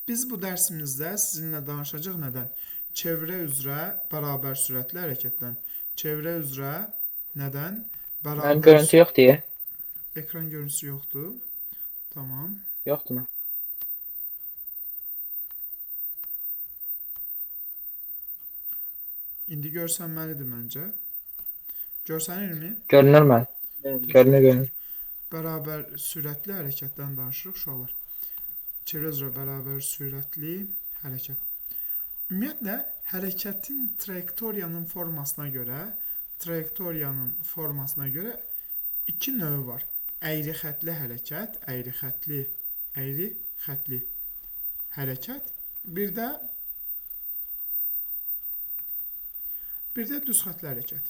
Biz bu dərsimizdə sizinlə danışacağıq nədən? Çevrə üzrə bərabər sürətli hərəkətdən. Çevrə üzrə nədən? Mənim Bərabər görüntü yox deyə. Ekran görüntüsü yoxdur. Tamam. Yoxdur mu? İndi görsənməlidir məncə. Görsənirmi? Görünür mən. Görünür, görünür. Bərabər sürətli hərəkətdən danışırıq uşaqlar. Çevrə üzrə bərabər sürətli hərəkət. Ümumiyyətlə, hərəkətin trayektoriyanın formasına görə, iki növü var. Əyri xətli hərəkət, əyri xətli hərəkət, bir də düz xətli hərəkət.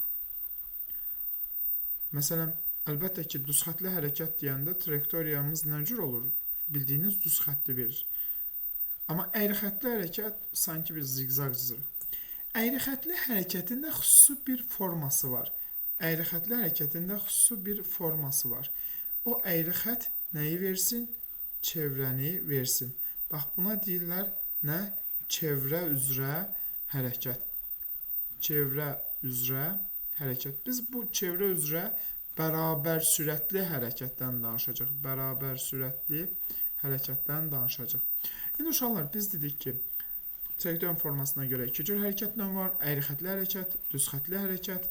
Məsələn, əlbəttə ki, düz xətli hərəkət deyəndə trayektoriyamız nə cür olur? Bildiyiniz düz xətti verir. Amma əyri xətli hərəkət sanki bir ziqzaq cızırıq. Əyri xətli hərəkətin də xüsusi bir forması var. Əyri xətli hərəkətin də xüsusi bir forması var. O əyri xət nəyi versin? Çevrəni versin. Bax, buna deyirlər nə? Çevrə üzrə hərəkət. Çevrə üzrə hərəkət. Biz bu çevrə üzrə bərabər sürətli hərəkətdən danışacaq. Bərabər sürətli hərəkətdən danışacaq. İndi uşaqlar, biz dedik ki, trayektoriyanın formasına görə iki cür hərəkət növü var. Əyri xətli hərəkət, düz xətli hərəkət.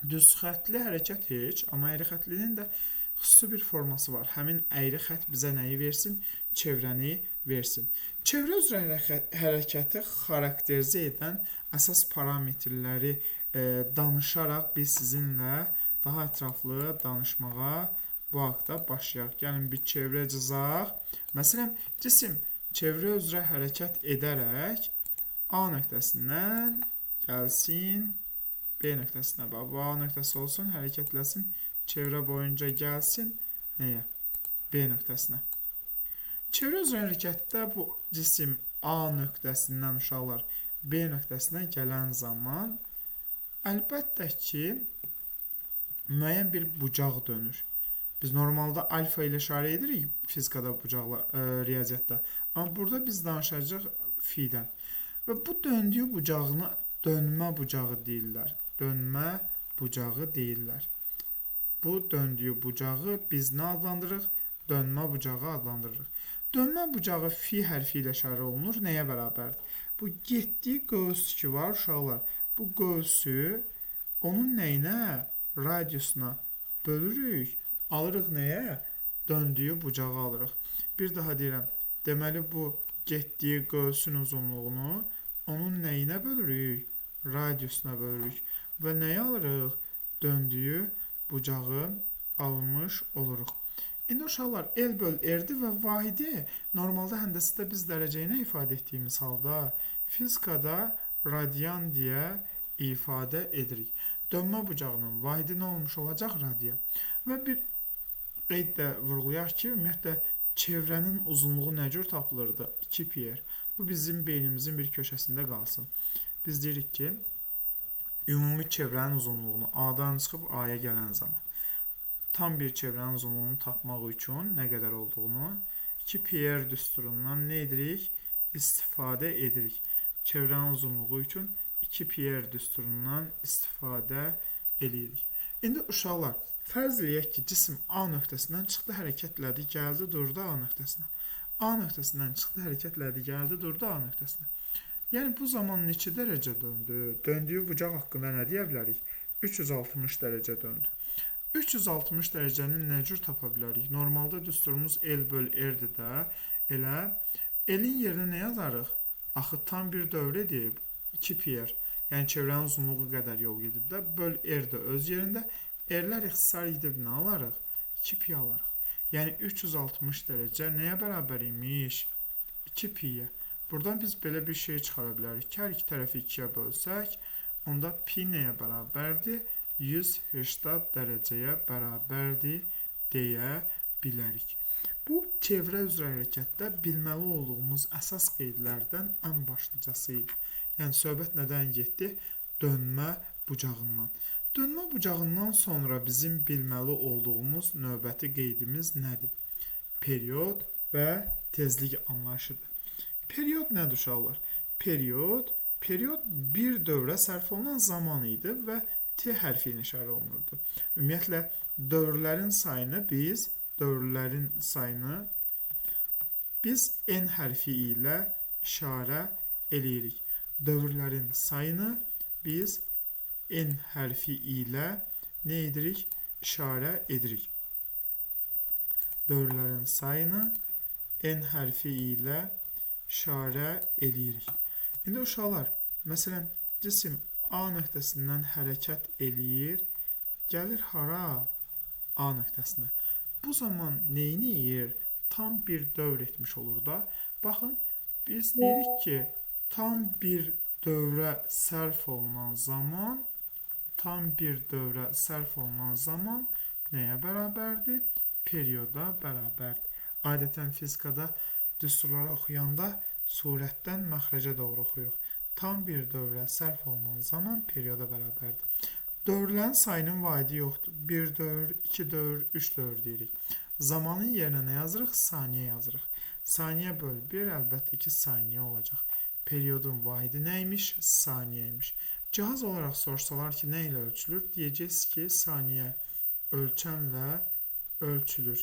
Düz xətli hərəkət heç, amma əyri xətlinin də xüsusi bir forması var. Həmin əyri xət bizə nəyi versin? Çevrəni versin. Çevrə üzrə hərəkəti xarakterizə edən əsas parametrləri danışaraq biz sizinlə daha ətraflı danışmağa bu haqda başlayaq. Gəlin bir çevrə cızaq. Məsələn, cisim çevrə üzrə hərəkət edərək A nöqtəsindən gəlsin B nöqtəsinə. Bax, bu A nöqtəsi olsun, hərəkətləsin, çevrə boyunca gəlsin nəyə? B nöqtəsinə. Çevrə üzrə hərəkətdə bu cisim A nöqtəsindən uşaqlar B nöqtəsinə gələn zaman əlbəttə ki, müəyyən bir bucaq dönür. Biz normalda alfa ilə işarə edirik fizikada bucaqlar, riyaziyyatda. Amma burada biz danışacağıq fi-dən. Və bu döndüyü bucağını dönmə bucağı deyirlər. Dönmə bucağı deyirlər. Bu döndüyü bucağı biz nə adlandırırıq? Dönmə bucağı adlandırırıq. Dönmə bucağı fi hərfi ilə işarə olunur. Nəyə bərabərdir? Bu getdiyi qövs ki var uşaqlar. Bu qövsü onun nəyinə? Radiusuna bölürük. Alırıq nəyə? Döndüyü bucağı alırıq. Bir daha deyirəm. Deməli, bu getdiyi qövsün uzunluğunu onun nəyinə bölürük? Radiusuna bölürük. Və nəyi alırıq? Döndüyü bucağı almış oluruq. İndi uşaqlar, L böl R-dir və vahidi normalda həndəsədə biz dərəcə ilə ifadə etdiyimiz halda fizikada radian deyə ifadə edirik. Dönmə bucağının vahidi nə olmuş olacaq? Radian. Və bir qeyd də vurğulayaq ki, ümumiyyətlə, çevrənin uzunluğu nə cür tapılırdı? 2 pi r. Bu bizim beynimizin bir köşəsində qalsın. Biz deyirik ki, ümumi çevrənin uzunluğunu A-dan çıxıb A-ya gələn zaman tam bir çevrənin uzunluğunu tapmaq üçün nə qədər olduğunu 2 pi r düsturundan nə edirik? İstifadə edirik. Çevrənin uzunluğu üçün 2 pi r düsturundan istifadə edirik. İndi uşaqlar, fərz eləyək ki, cisim A nöqtəsindən çıxdı, hərəkətlədi, gəldi, durdu A nöqtəsinə. A nöqtəsindən çıxdı, hərəkətlədi, gəldi, durdu A nöqtəsinə. Yəni, bu zaman neçə dərəcə döndü? Döndüyü bucaq haqqında nə deyə bilərik? 360 dərəcə döndü. 360 dərəcəni nə cür tapa bilərik? Normalda düsturumuz L böl R-dir də. Elə L-in yerinə nə yazarıq? Axı, tam bir dövrə edib 2 pi r. Yəni, çevrənin uzunluğu qədər yol gedib də. Böl R də öz yerində. R-lər ixtisar edib nə alarıq? 2 pi alarıq. Yəni, 360 dərəcə nəyə bərabər imiş? 2 pi-yə. Buradan biz belə bir şey çıxara bilərik ki, hər iki tərəfi 2-yə bölsək, onda pi nəyə bərabərdir? 180 dərəcəyə bərabərdir deyə bilərik. Bu, çevrə üzrə hərəkətdə bilməli olduğumuz əsas qeydlərdən ən başlıcası idi. Yəni, söhbət nədən getdi? Dönmə bucağından. Dönmə bucağından sonra bizim bilməli olduğumuz növbəti qeydimiz nədir? Period və tezlik anlayışıdır. Period nədir uşaqlar? Period bir dövrə sərf olunan zaman idi və T hərfi ilə işarə olunurdu. Ümumiyyətlə dövrlərin sayını biz N hərfi ilə işarə eləyirik. Dövrlərin sayını biz N hərfi ilə nə edirik? İşarə edirik. Dövrlərin sayını N hərfi ilə işarə eləyirik. İndi uşaqlar, məsələn, cisim A nöqtəsindən hərəkət eləyir, gəlir hara? A nöqtəsinə. Bu zaman neyniyir? Tam bir dövr etmiş olur da. Baxın, biz deyirik ki, tam bir dövrə sərf olunan zaman, tam bir dövrə sərf olunan zaman nəyə bərabərdir? Perioda bərabərdir. Adətən fizikada düsturları oxuyanda surətdən məxrəcə doğru oxuyuruq. Tam bir dövrə sərf olunan zaman perioda bərabərdir. Dövrlərin sayının vahidi yoxdur. 1 dövr, 2 dövr, 3 dövr deyirik. Zamanın yerinə nə yazırıq? Saniyə yazırıq. Saniyə böl 1 əlbəttə ki, saniyə olacaq. Periodun vahidi nə imiş? Saniyə imiş. Cihaz olaraq soruşsalar ki, nə ilə ölçülür? Deyəcəksiniz ki, saniyə ölçənlə ölçülür.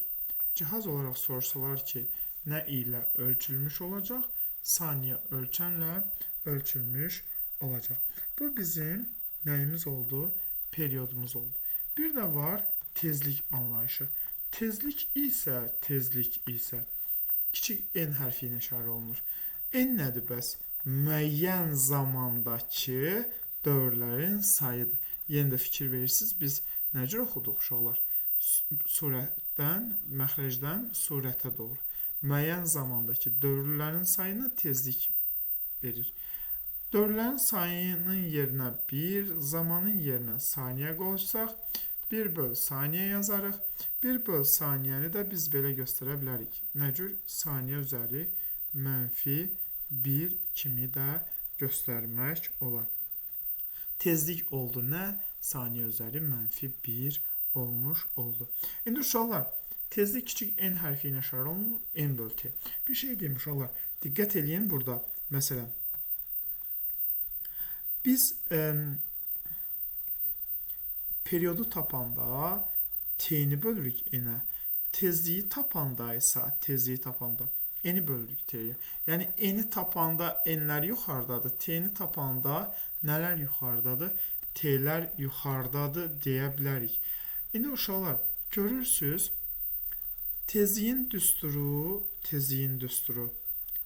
Cihaz olaraq soruşsalar ki, nə ilə ölçülmüş olacaq? Saniyə ölçənlə ölçülmüş olacaq. Bu bizim nəyimiz oldu? Periodumuz oldu. Bir də var tezlik anlayışı. Tezlik isə kiçik N hərfi ilə işarə olunur. N nədir bəs? Müəyyən zamandakı dövrlərin sayıdır. Yenə də fikir verirsiniz, biz nə cür oxuduq uşaqlar? Surətdən, məxrəcdən surətə doğru. Müəyyən zamandakı dövrlərin sayını tezlik verir. Dövrlərin sayının yerinə 1, zamanın yerinə saniyə qoysaq, 1 böl saniyə yazarıq. 1 böl saniyəni də biz belə göstərə bilərik. Nə cür? Saniyə üzəri mənfi 1 kimi də göstərmək olar. Tezlik oldu nə? Saniyə üzəri mənfi 1 olmuş oldu. İndi uşaqlar, tezlik kiçik N hərfi ilə işarə olunur, N böl T. Bir şey deyim uşaqlar, diqqət eləyin burada. Məsələn, biz periodu tapanda T-ni bölürük N-ə. Tezliyi tapanda isə, N-i bölürük T-yə. Yəni, N-i tapanda N-lər yuxarıdadır, T-ni tapanda nələr yuxarıdadır? T-lər yuxarıdadır deyə bilərik. İndi uşaqlar, görürsünüz, tezliyin düsturu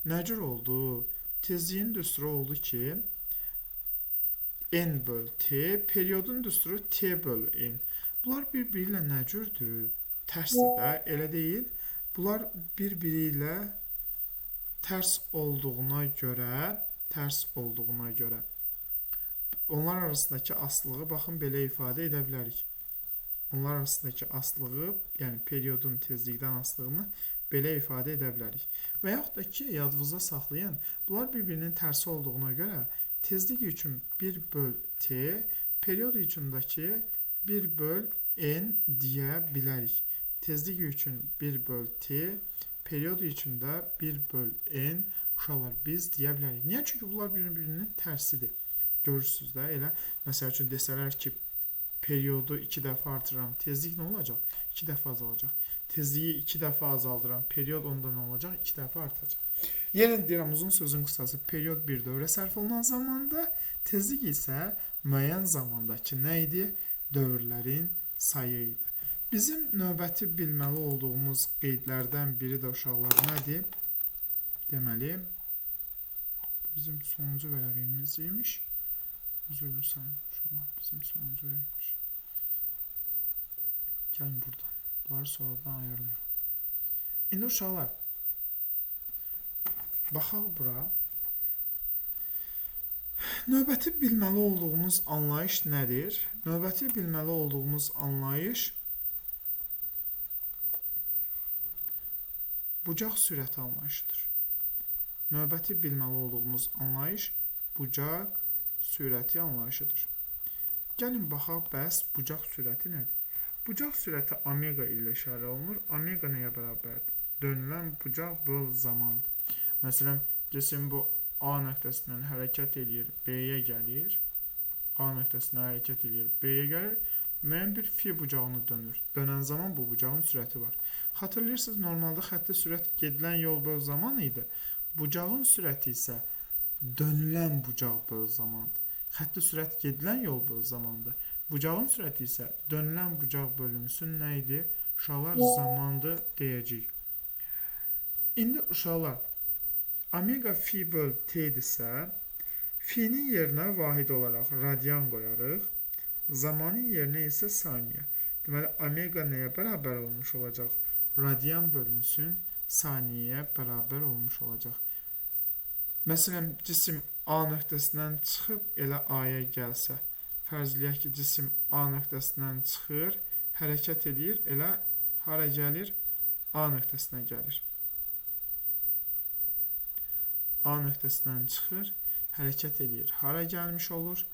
nə cür oldu? Tezliyin düsturu oldu ki, N böl T, periodun düsturu T böl N. Bunlar bir-biri ilə nə cürdür? Tərsdir də, elə deyil. Bunlar bir-biri ilə tərs olduğuna görə, onlar arasındakı asılılığı baxın belə ifadə edə bilərik. Onlar arasındakı asılılığı, yəni periodun tezlikdən asılılığını belə ifadə edə bilərik. Və yaxud da ki, yadınızda saxlayın, bunlar bir-birinin tərsi olduğuna görə tezlik üçün 1 böl T, period üçün də ki 1 böl N deyə bilərik. Tezlik üçün 1 böl T, period üçün də 1 böl N uşaqlar biz deyə bilərik. Niyə? Çünki bunlar bir-birinin tərsidir. Görürsünüz də elə. Məsəl üçün desələr ki, periodu 2 dəfə artırıram, tezlik nə olacaq? 2 dəfə azalacaq. Tezliyi 2 dəfə azaldıram, period onda nə olacaq? 2 dəfə artacaq. Yenə deyirəm, uzun sözün qısası, period bir dövrə sərf olunan zamanda, tezlik isə müəyyən zamandakı nə idi? Dövrlərin sayı idi. Bizim növbəti bilməli olduğumuz qeydlərdən biri də uşaqlar nədir? Deməli, bizim sonuncu vərəqimiz imiş. Üzürlü sayın uşaqlar, bizim sonuncu vərəqimiz. Gəlin buradan. Bunları sonradan ayarlayaq. İndi uşaqlar, baxaq bura. Növbəti bilməli olduğumuz anlayış nədir? Növbəti bilməli olduğumuz anlayış bucaq sürəti anlayışıdır. Növbəti bilməli olduğumuz anlayış bucaq sürəti anlayışıdır. Gəlin baxaq, bəs bucaq sürəti nədir? Bucaq sürəti omega ilə işarə olunur. Omega nəyə bərabərdir? Dönülən bucaq böl zamandır. Məsələn, Cisim bu A nöqtəsindən hərəkət eləyir, B-yə gəlir. A nöqtəsindən hərəkət eləyir, B-yə gəlir. Müəyyən bir fi bucağını dönür. Dönən zaman bu bucağın sürəti var. Xatırlayırsınız, normalda xətti sürət gedilən yol böl zaman idi. Bucağın sürəti isə dönülən bucaq böl zamandır. Xətti sürət gedilən yol böl zamandır. Bucağın sürəti isə dönülən bucaq bölünsün nə idi? Uşaqlar, zamandır deyəcəyik. İndi uşaqlar, omega fi böl t-dirsə, fi'nin yerinə vahid olaraq radian qoyarıq. Zamanın yerinə isə saniyə. Deməli, omega nəyə bərabər olmuş olacaq? Radian bölünsün saniyəyə bərabər olmuş olacaq. Məsələn, cisim A nöqtəsindən çıxıb elə A-ya gəlsə, fərz eləyək ki, cisim A nöqtəsindən çıxır, hərəkət eləyir, elə hara gəlir? A nöqtəsinə gəlir. A nöqtəsindən çıxır, hərəkət eləyir. Hara gəlmiş olur?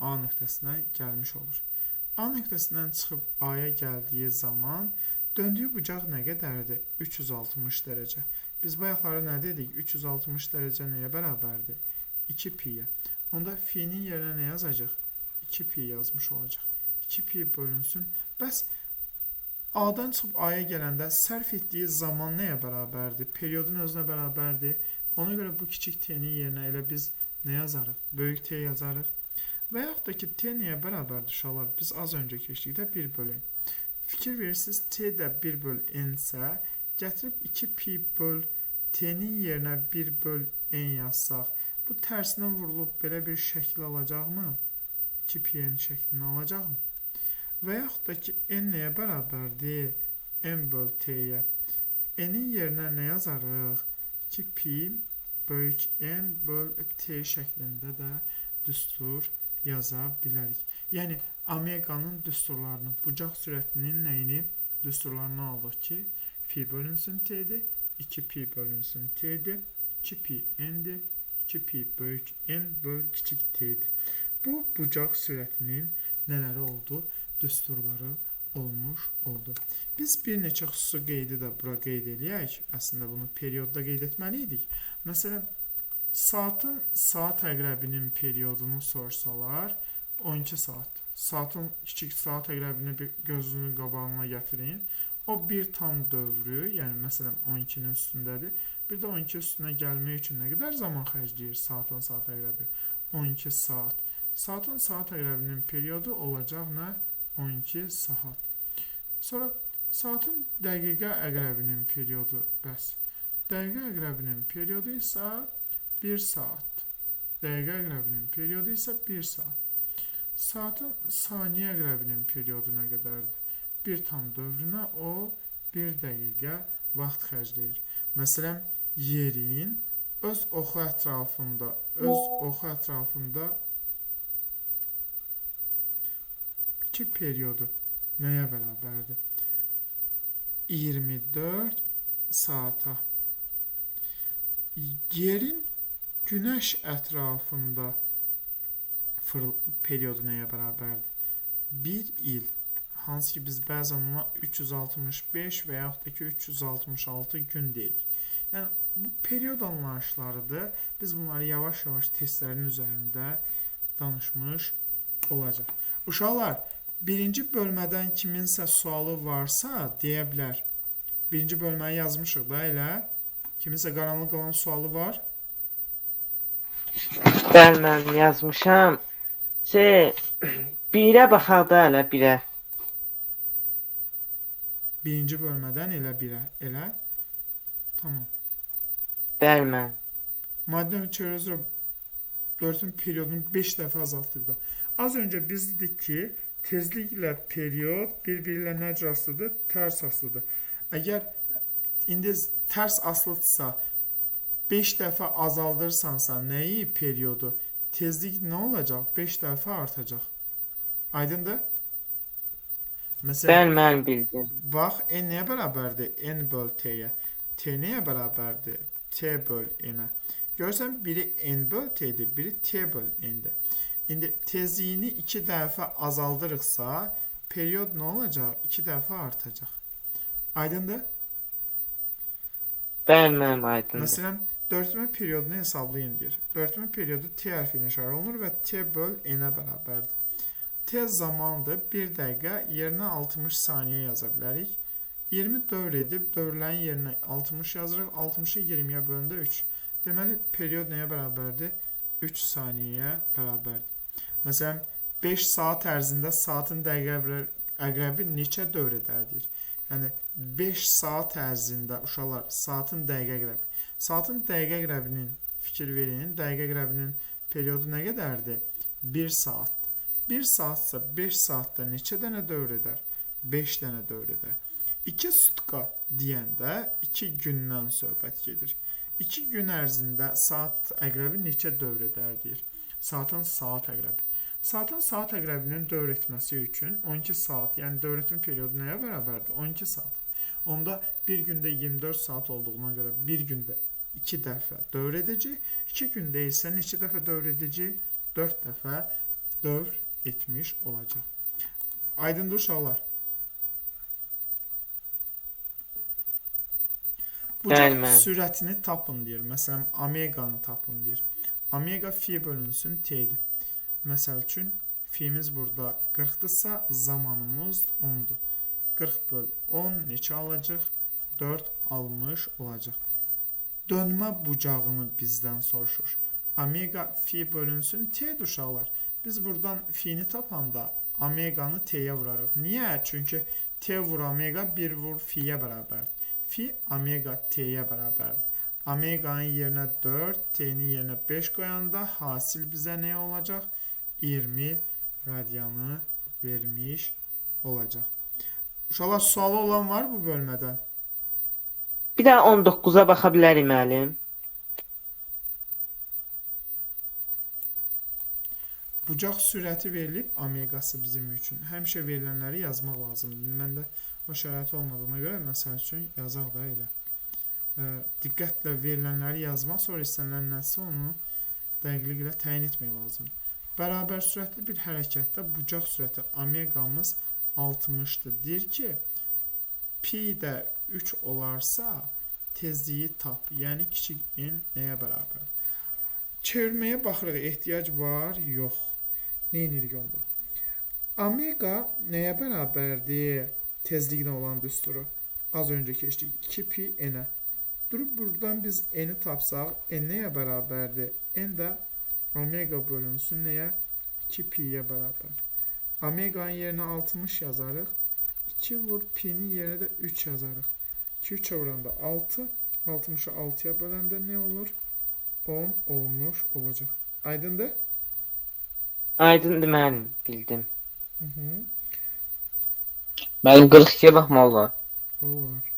A nöqtəsinə gəlmiş olur. A nöqtəsindən çıxıb A-ya gəldiyi zaman döndüyü bucaq nə qədərdir? 360 dərəcə. Biz bayaqları nə dedik? 360 dərəcə nəyə bərabərdir? 2 pi-yə. Onda fi-nin yerinə nə yazacaq? 2 pi yazmış olacaq. 2 pi bölünsün. Bəs A-dan çıxıb A-ya gələndə sərf etdiyi zaman nəyə bərabərdir? Periodun özünə bərabərdir. Ona görə bu kiçik t-nin yerinə elə biz nə yazarıq? Böyük t yazarıq. Və yaxud da ki, t nəyə bərabərdir uşaqlar? Biz az öncə keçdikdə 1 böl n. Fikir verirsiniz, t də 1 böl n isə, gətirib 2 pi böl t-nin yerinə 1 böl n yazsaq, bu tərsinə vurulub belə bir şəkil alacaqmı? 2 pi n şəklini alacaqmı? Və yaxud da ki, n nəyə bərabərdir? N böl t-yə. N-in yerinə nə yazarıq? 2 pi böyük n böl t şəklində də düstur yaza bilərik. Yəni, omeqanın düsturlarını, bucaq sürətinin nəyini düsturlarını aldıq ki, fi bölünsün t-dir, 2 pi bölünsün t-dir, 2 pi n-dir, 2 pi böyük n böl kiçik t-dir. Bu, bucaq sürətinin nələri oldu? Düsturları olmuş oldu. Biz bir neçə xüsusi qeydi də bura qeyd eləyək. Əslində, bunu periodda qeyd etməli idik. Məsələn, saatın saat əqrəbinin periodunu sorsalar, 12 saat. Saatın kiçik saat əqrəbini bir gözünün qabağına gətirin. O bir tam dövrü, yəni məsələn 12-nin üstündədir. Bir də 12 üstünə gəlmək üçün nə qədər zaman xərcləyir saatın saat əqrəbi? 12 saat. Saatın saat əqrəbinin periodu olacaq nə? 12 saat. Sonra saatın dəqiqə əqrəbinin periodu bəs. Dəqiqə əqrəbinin periodu isə 1 saat. Dəqiqə əqrəbinin periodu isə 1 saat. Saatın saniyə əqrəbinin periodu nə qədərdir? Bir tam dövrünə o 1 dəqiqə vaxt xərcləyir. Məsələn, yerin öz oxu ətrafında, 2 periodu nəyə bərabərdir? 24 saata. Yerin günəş ətrafında periodu nəyə bərabərdir? 1 il. Hansı ki, biz bəzən ona 365 və yaxud da ki, 366 gün deyirik. Yəni, bu period anlayışlarıdır. Biz bunları yavaş-yavaş testlərin üzərində danışmış olacaq. Uşaqlar, birinci bölmədən kiminsə sualı varsa deyə bilər. Birinci bölməni yazmışıq da elə. Kiminsə qaranlıq qalan sualı var? Bəli, mən yazmışam. Birə baxaq da hələ birə. Birinci bölmədən elə birə. Elə? Tamam. Bəli, mən. Maddə çevrə üzrə 4-ün periodunu 5 dəfə azaltdıq da. Az öncə biz dedik ki, tezliklə period bir-biri ilə nə cür asılıdır? Tərs asılıdır. Əgər indi tərs asılıdırsa, 5 dəfə azaldırsansa nəyi periodu? Tezlik nə olacaq? 5 dəfə artacaq. Aydındır? Məsələn, Bəli, mən bildim. Bax, n nəyə bərabərdir? N böl t-yə. T nəyə bərabərdir? T böl n-ə. Görürsən, biri n böl t-dir, biri t böl n-dir. İndi tezliyini 2 dəfə azaldırıqsa, period nə olacaq? 2 dəfə artacaq. Aydındır? Bəli, mənim aydındır. Məsələn, Dörtmə periodunu hesablayın deyir. Dörtmə periodu T hərfi ilə işarə olunur və T böl N-ə bərabərdir. T zamandır, 1 dəqiqə yerinə 60 saniyə yaza bilərik. 20 dövr edib, dövrlərin yerinə 60 yazırıq. 60-ı 20-yə böləndə 3. Deməli, period nəyə bərabərdir? 3 saniyəyə bərabərdir. Məsələn, 5 saat ərzində saatın dəqiqə əqrəbi neçə dövr edər deyir. Yəni, 5 saat ərzində uşaqlar saatın dəqiqə əqrəbi. Saatın dəqiqə əqrəbinin, fikir verin, dəqiqə əqrəbinin periodu nə qədərdir? 1 saat. 1 saatsa 5 saatda neçə dənə dövr edər? 5 dənə dövr edər. 2 sutka deyəndə 2 gündən söhbət gedir. 2 gün ərzində saat əqrəbi neçə dövr edər deyir. Saatın saat əqrəbi. Saatın saat əqrəbinin dövr etməsi üçün 12 saat, yəni dövr etmə periodu nəyə bərabərdir? 12 saat. Onda bir gündə 24 saat olduğuna görə bir gündə 2 dəfə dövr edəcək. 2 gündə isə neçə dəfə dövr edəcək? 4 dəfə dövr etmiş olacaq. Aydındır uşaqlar? Bucaq sürətini tapın deyir. Məsələn, omeqanı tapın deyir. Omega fi bölünsün t-dir. Məsəl üçün, fi'miz burada 40-dırsa, zamanımız 10-dur. 40 böl 10 neçə alacaq? 4 almış olacaq. Dönmə bucağını bizdən soruşur. Omega fi bölünsün t-dir uşaqlar. Biz buradan fi'ni tapanda omeqanı t-yə vurarıq. Niyə? Çünki t vur omega 1 vur fi-yə bərabərdir. Fi omega t-yə bərabərdir. Omeqanın yerinə 4, t-nin yerinə 5 qoyanda hasil bizə nə olacaq? 20 radianı vermiş olacaq. Uşaqlar, sualı olan var bu bölmədən? Bir daha 19-a baxa bilərik müəllim. Bucaq sürəti verilib, omeqası bizim üçün. Həmişə verilənləri yazmaq lazımdır. Məndə o şərait olmadığına görə, məsəl üçün, yazaq da elə. Diqqətlə verilənləri yazmaq, sonra istənilən nəsə onu dəqiqlik ilə təyin etmək lazımdır. Bərabər sürətli bir hərəkətdə bucaq sürəti omeqamız 60-dır. Deyir ki, pi də 3 olarsa, tezliyi tap. Yəni, kiçik n nəyə bərabərdir? Çevirməyə baxırıq, ehtiyac var, yox. Nə edirik onda? Omega nəyə bərabərdir? Tezliklə olan düsturu. Az öncə keçdik. 2 pi n-ə. Durub buradan biz n-i tapsaq, n nəyə bərabərdir? N də omega bölünsün nəyə? 2 pi-yə bərabərdir. Omeqanın yerinə 60 yazarıq. 2 vur pi-nin yerinə də 3 yazarıq. 2 3-ə vuranda 6, 60-ı 6-ya böləndə nə olur? 10 olmuş olacaq. Aydındır? Aydındır müəllim, bildim. Hı -hı. Müəllim 42-yə baxmaq olar. Olar.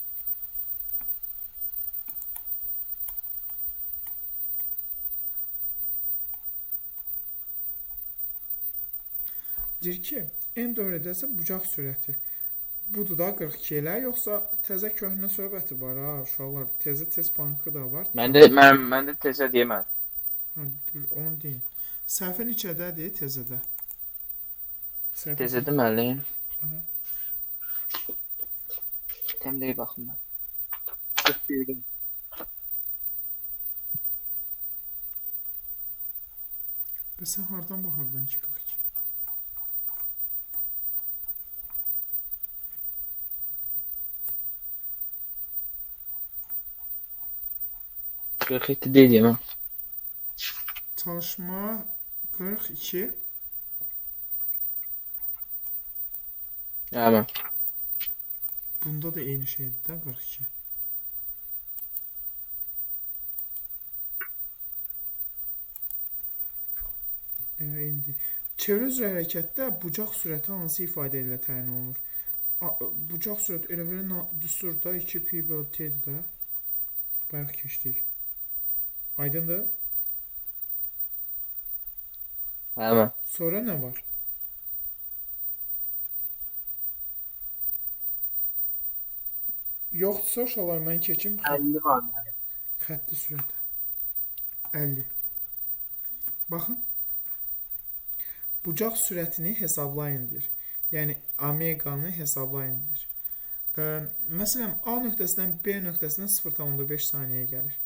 Deyir ki, n dövr edərsə bucaq sürəti. Budur da 42 elə, yoxsa təzə köhnə söhbəti var ha, uşaqlar. Təzə test bankı da var. Məndə təzə deyəməm. Ha, bir onu deyin. Səhifə neçədədir təzədə? Səhifə Təzədir müəllim. Aha. Təm deyil baxım mən. 41-də. Bəs sən hardan baxırdın ki 42? 47 deyil deyəməm. Çalışma 42. Hə, mən. Bunda da eyni şeydir də 42. Evet, eynidir. Çevrə üzrə hərəkətdə bucaq sürəti hansı ifadə ilə təyin olunur? Bucaq sürəti elə belə düsturda 2 pi bölü t-dir də. Bayaq keçdik. Aydındır? Hə, mən. Sonra nə var? Yoxdursa uşaqlar mən keçim 50 var müəllim. xətti sürətə. 50. Baxın. Bucaq sürətini hesablayın deyir. Yəni omeqanı hesablayın deyir. Məsələn, A nöqtəsindən B nöqtəsinə 0,5 saniyə gəlir.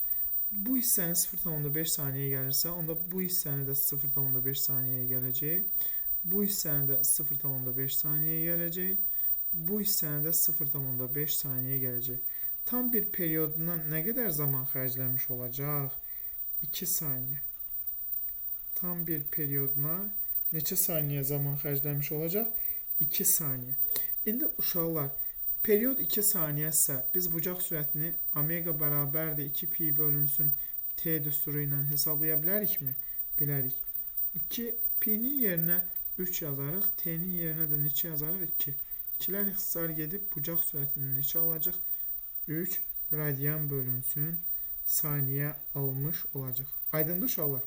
Bu hissəni 0,5 saniyə gəlirsə, onda bu hissəni də 0,5 saniyəyə gələcək. Bu hissəni də 0,5 saniyəyə gələcək. Bu hissəni də 0,5 saniyə gələcək. Tam bir perioduna nə qədər zaman xərclənmiş olacaq? 2 saniyə. Tam bir perioduna neçə saniyə zaman xərclənmiş olacaq? 2 saniyə. İndi uşaqlar, period 2 saniyəsə, biz bucaq sürətini omega bərabərdir 2 pi bölünsün t düsturu ilə hesablaya bilərikmi? Bilərik. 2 pi-nin yerinə 3 yazarıq, t-nin yerinə də neçə yazarıq? 2. 2-lər ixtisar gedib bucaq sürətini neçə alacaq? 3 radian bölünsün saniyə almış olacaq. Aydındır uşaqlar?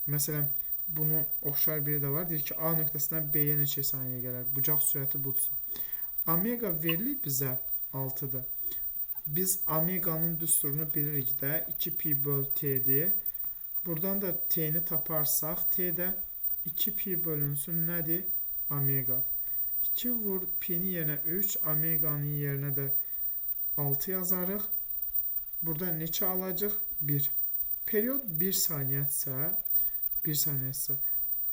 Məsələn, bunun oxşar biri də var. Deyir ki, A nöqtəsindən B-yə neçə saniyə gələr? Bucaq sürəti budursa. Omega verilib bizə 6-dır. Biz omeganın düsturunu bilirik də 2 pi böl t-dir. Buradan da t-ni taparsaq, t də 2 pi bölünsün nədir? Omegadır. 2 vur pi-nin yerinə 3, omeganın yerinə də 6 yazarıq. Burada neçə alacaq? 1. Period 1 saniyədirsə, 1 saniyədirsə,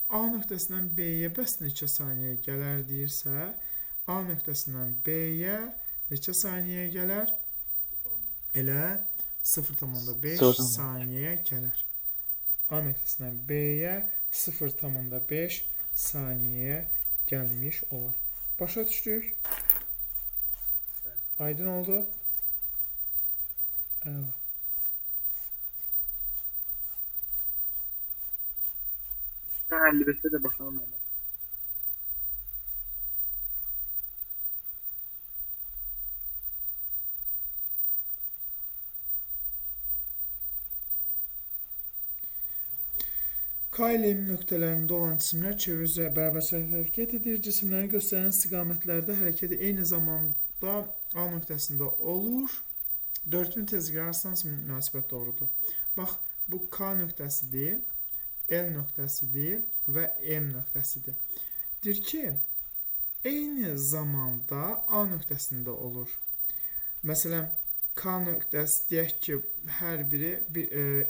A nöqtəsindən B-yə bəs neçə saniyə gələr deyirsə, A nöqtəsindən B-yə neçə saniyə gələr? Elə 0,5 saniyə gələr. A nöqtəsindən B-yə 0,5 saniyə gəlmiş olar. Başa düşdük? Aydın oldu? Əla. Sən 55-ə də baxalım hələ. K ilə M nöqtələrində olan cisimlər çevrə üzrə bərabər sürətlə hərəkət edir. Cisimləri göstərən istiqamətlərdə hərəkəti eyni zamanda A nöqtəsində olur. 4000 tezliklər arasında hansı münasibət doğrudur? Bax, bu K nöqtəsidir, L nöqtəsidir və M nöqtəsidir. Deyir ki, eyni zamanda A nöqtəsində olur. Məsələn, K nöqtəsi deyək ki, hər biri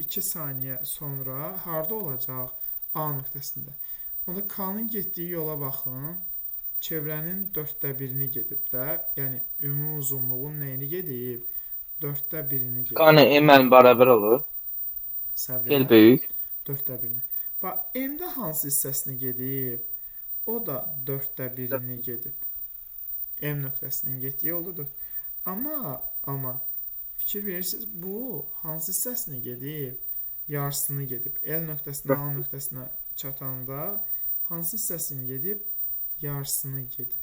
2 saniyə sonra harda olacaq? A nöqtəsində. Onda K-nın getdiyi yola baxın. Çevrənin 1/4-ini gedib də, yəni ümumi uzunluğun nəyini gedib? 1/4-ini gedib. K ilə M bərabər olur. Səbr L elə. böyük. 1/4-ini. Bax, M-də hansı hissəsini gedib? O da 1/4-ini gedib. M nöqtəsinin getdiyi yolda 4. Amma fikir verirsiniz, bu hansı hissəsini gedib? Yarısını gedib. L nöqtəsinə A nöqtəsinə çatanda hansı hissəsini gedib? Yarısını gedib.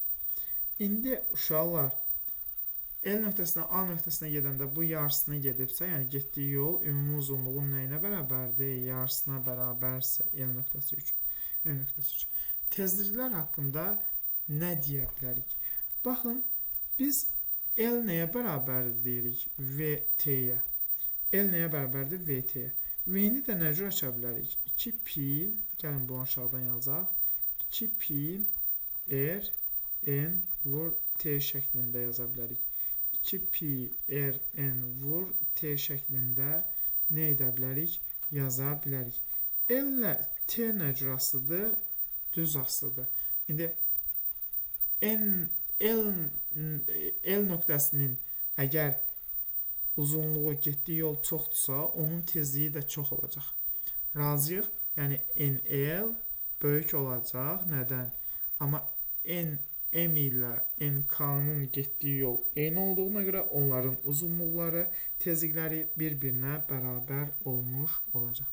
İndi uşaqlar, L nöqtəsinə A nöqtəsinə gedəndə bu yarısını gedibsə, yəni getdiyi yol ümumi uzunluğun nəyinə bərabərdir? Yarısına bərabərsə L nöqtəsi üçün. M nöqtəsi üçün. Tezliklər haqqında nə deyə bilərik? Baxın, biz L nəyə bərabərdir deyirik? VT-yə. L nəyə bərabərdir? VT-yə. V-ni də nə cür aça bilərik? 2 pi, gəlin bunu aşağıdan yazaq. 2 pi R N vur T şəklində yaza bilərik. 2 pi R N vur T şəklində nə edə bilərik? Yaza bilərik. L ilə T nə cür asılıdır? Düz asılıdır. İndi N L nöqtəsinin əgər uzunluğu getdiyi yol çoxdursa, onun tezliyi də çox olacaq. Razıyıq? Yəni NL böyük olacaq. Nədən? Amma NM ilə NK-nın getdiyi yol eyni olduğuna görə onların uzunluqları, tezlikləri bir-birinə bərabər olmuş olacaq.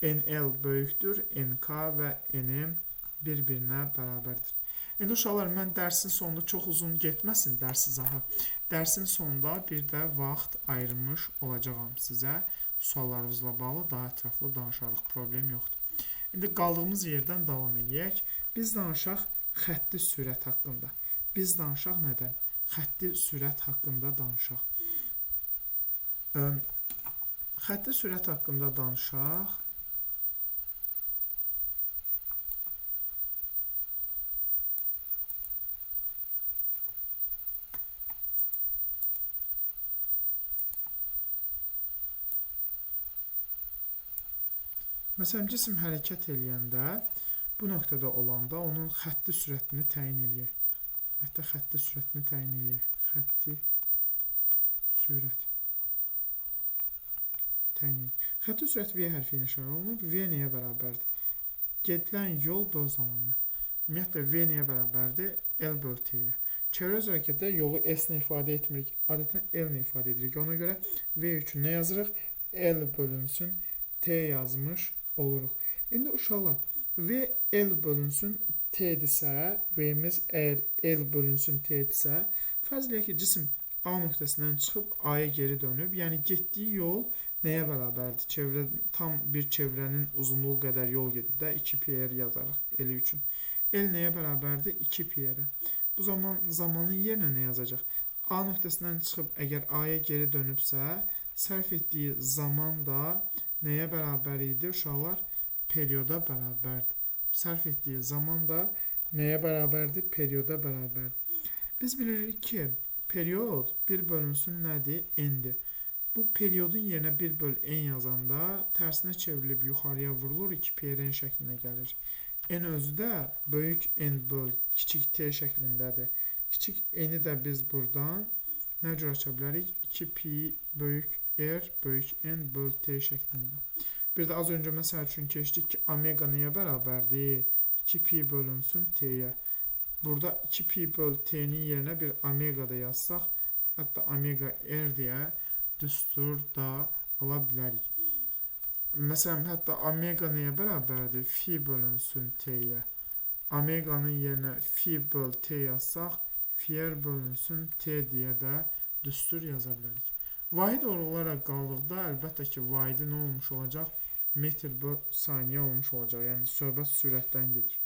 NL böyükdür, NK və NM bir-birinə bərabərdir. İndi uşaqlar, mən dərsin sonunda çox uzun getməsin dərs izahı. Dərsin sonunda bir də vaxt ayırmış olacağam sizə. Suallarınızla bağlı daha ətraflı danışarıq, problem yoxdur. İndi qaldığımız yerdən davam eləyək. Biz danışaq xətti sürət haqqında. Biz danışaq nədən? Xətti sürət haqqında danışaq. Xətti sürət haqqında danışaq. Məsələn, cisim hərəkət eləyəndə, bu nöqtədə olanda onun xətti sürətini təyin eləyək. Hətta xətti sürətini təyin eləyək. Xətti sürət təyin eləyək. Xətti sürət V hərfi ilə işarə olunur. V nəyə bərabərdir? Gedilən yol böl zamanı. Ümumiyyətlə, V nəyə bərabərdir? L böl T-yə. Çevrə üzrə hərəkətdə yolu S ilə ifadə etmirik. Adətən L ilə ifadə edirik. Ona görə V üçün nə yazırıq? L bölünsün T yazmış oluruq. İndi uşaqlar, V L bölünsün T-dirsə, V-miz əgər L bölünsün T-dirsə, fərz eləyək ki, cisim A nöqtəsindən çıxıb A-ya geri dönüb, yəni getdiyi yol nəyə bərabərdir? Çevrə, tam bir çevrənin uzunluğu qədər yol gedib də 2 PR yazarıq L üçün. L nəyə bərabərdir? 2 PR-ə. Bu zaman zamanın yerinə nə yazacaq? A nöqtəsindən çıxıb əgər A-ya geri dönübsə, sərf etdiyi zaman da nəyə bərabər idi uşaqlar? Perioda bərabərdir. Sərf etdiyi zaman da nəyə bərabərdir? Perioda bərabərdir. Biz bilirik ki, period 1 bölünsün nədir? N-dir. Bu periodun yerinə 1 böl N yazanda tərsinə çevrilib yuxarıya vurulur, 2 PRN şəklində gəlir. N özü də böyük N böl kiçik T şəklindədir. Kiçik N-i də biz buradan nə cür aça bilərik? 2 pi böyük R böyük N böl T şəklində. Bir də az öncə məsəl üçün keçdik ki, omega nəyə bərabərdir? 2 pi bölünsün T-yə. Burada 2 pi böl T-nin yerinə bir omega da yazsaq, hətta omega R deyə düstur da ala bilərik. Məsələn, hətta omega nəyə bərabərdir? Fi bölünsün T-yə. Omeganın yerinə fi böl T yazsaq, fi R bölünsün T deyə də düstur yaza bilərik. Vahid olaraq qaldıqda, əlbəttə ki, vahidi nə olmuş olacaq? Metr böl saniyə olmuş olacaq. Yəni, söhbət sürətdən gedir.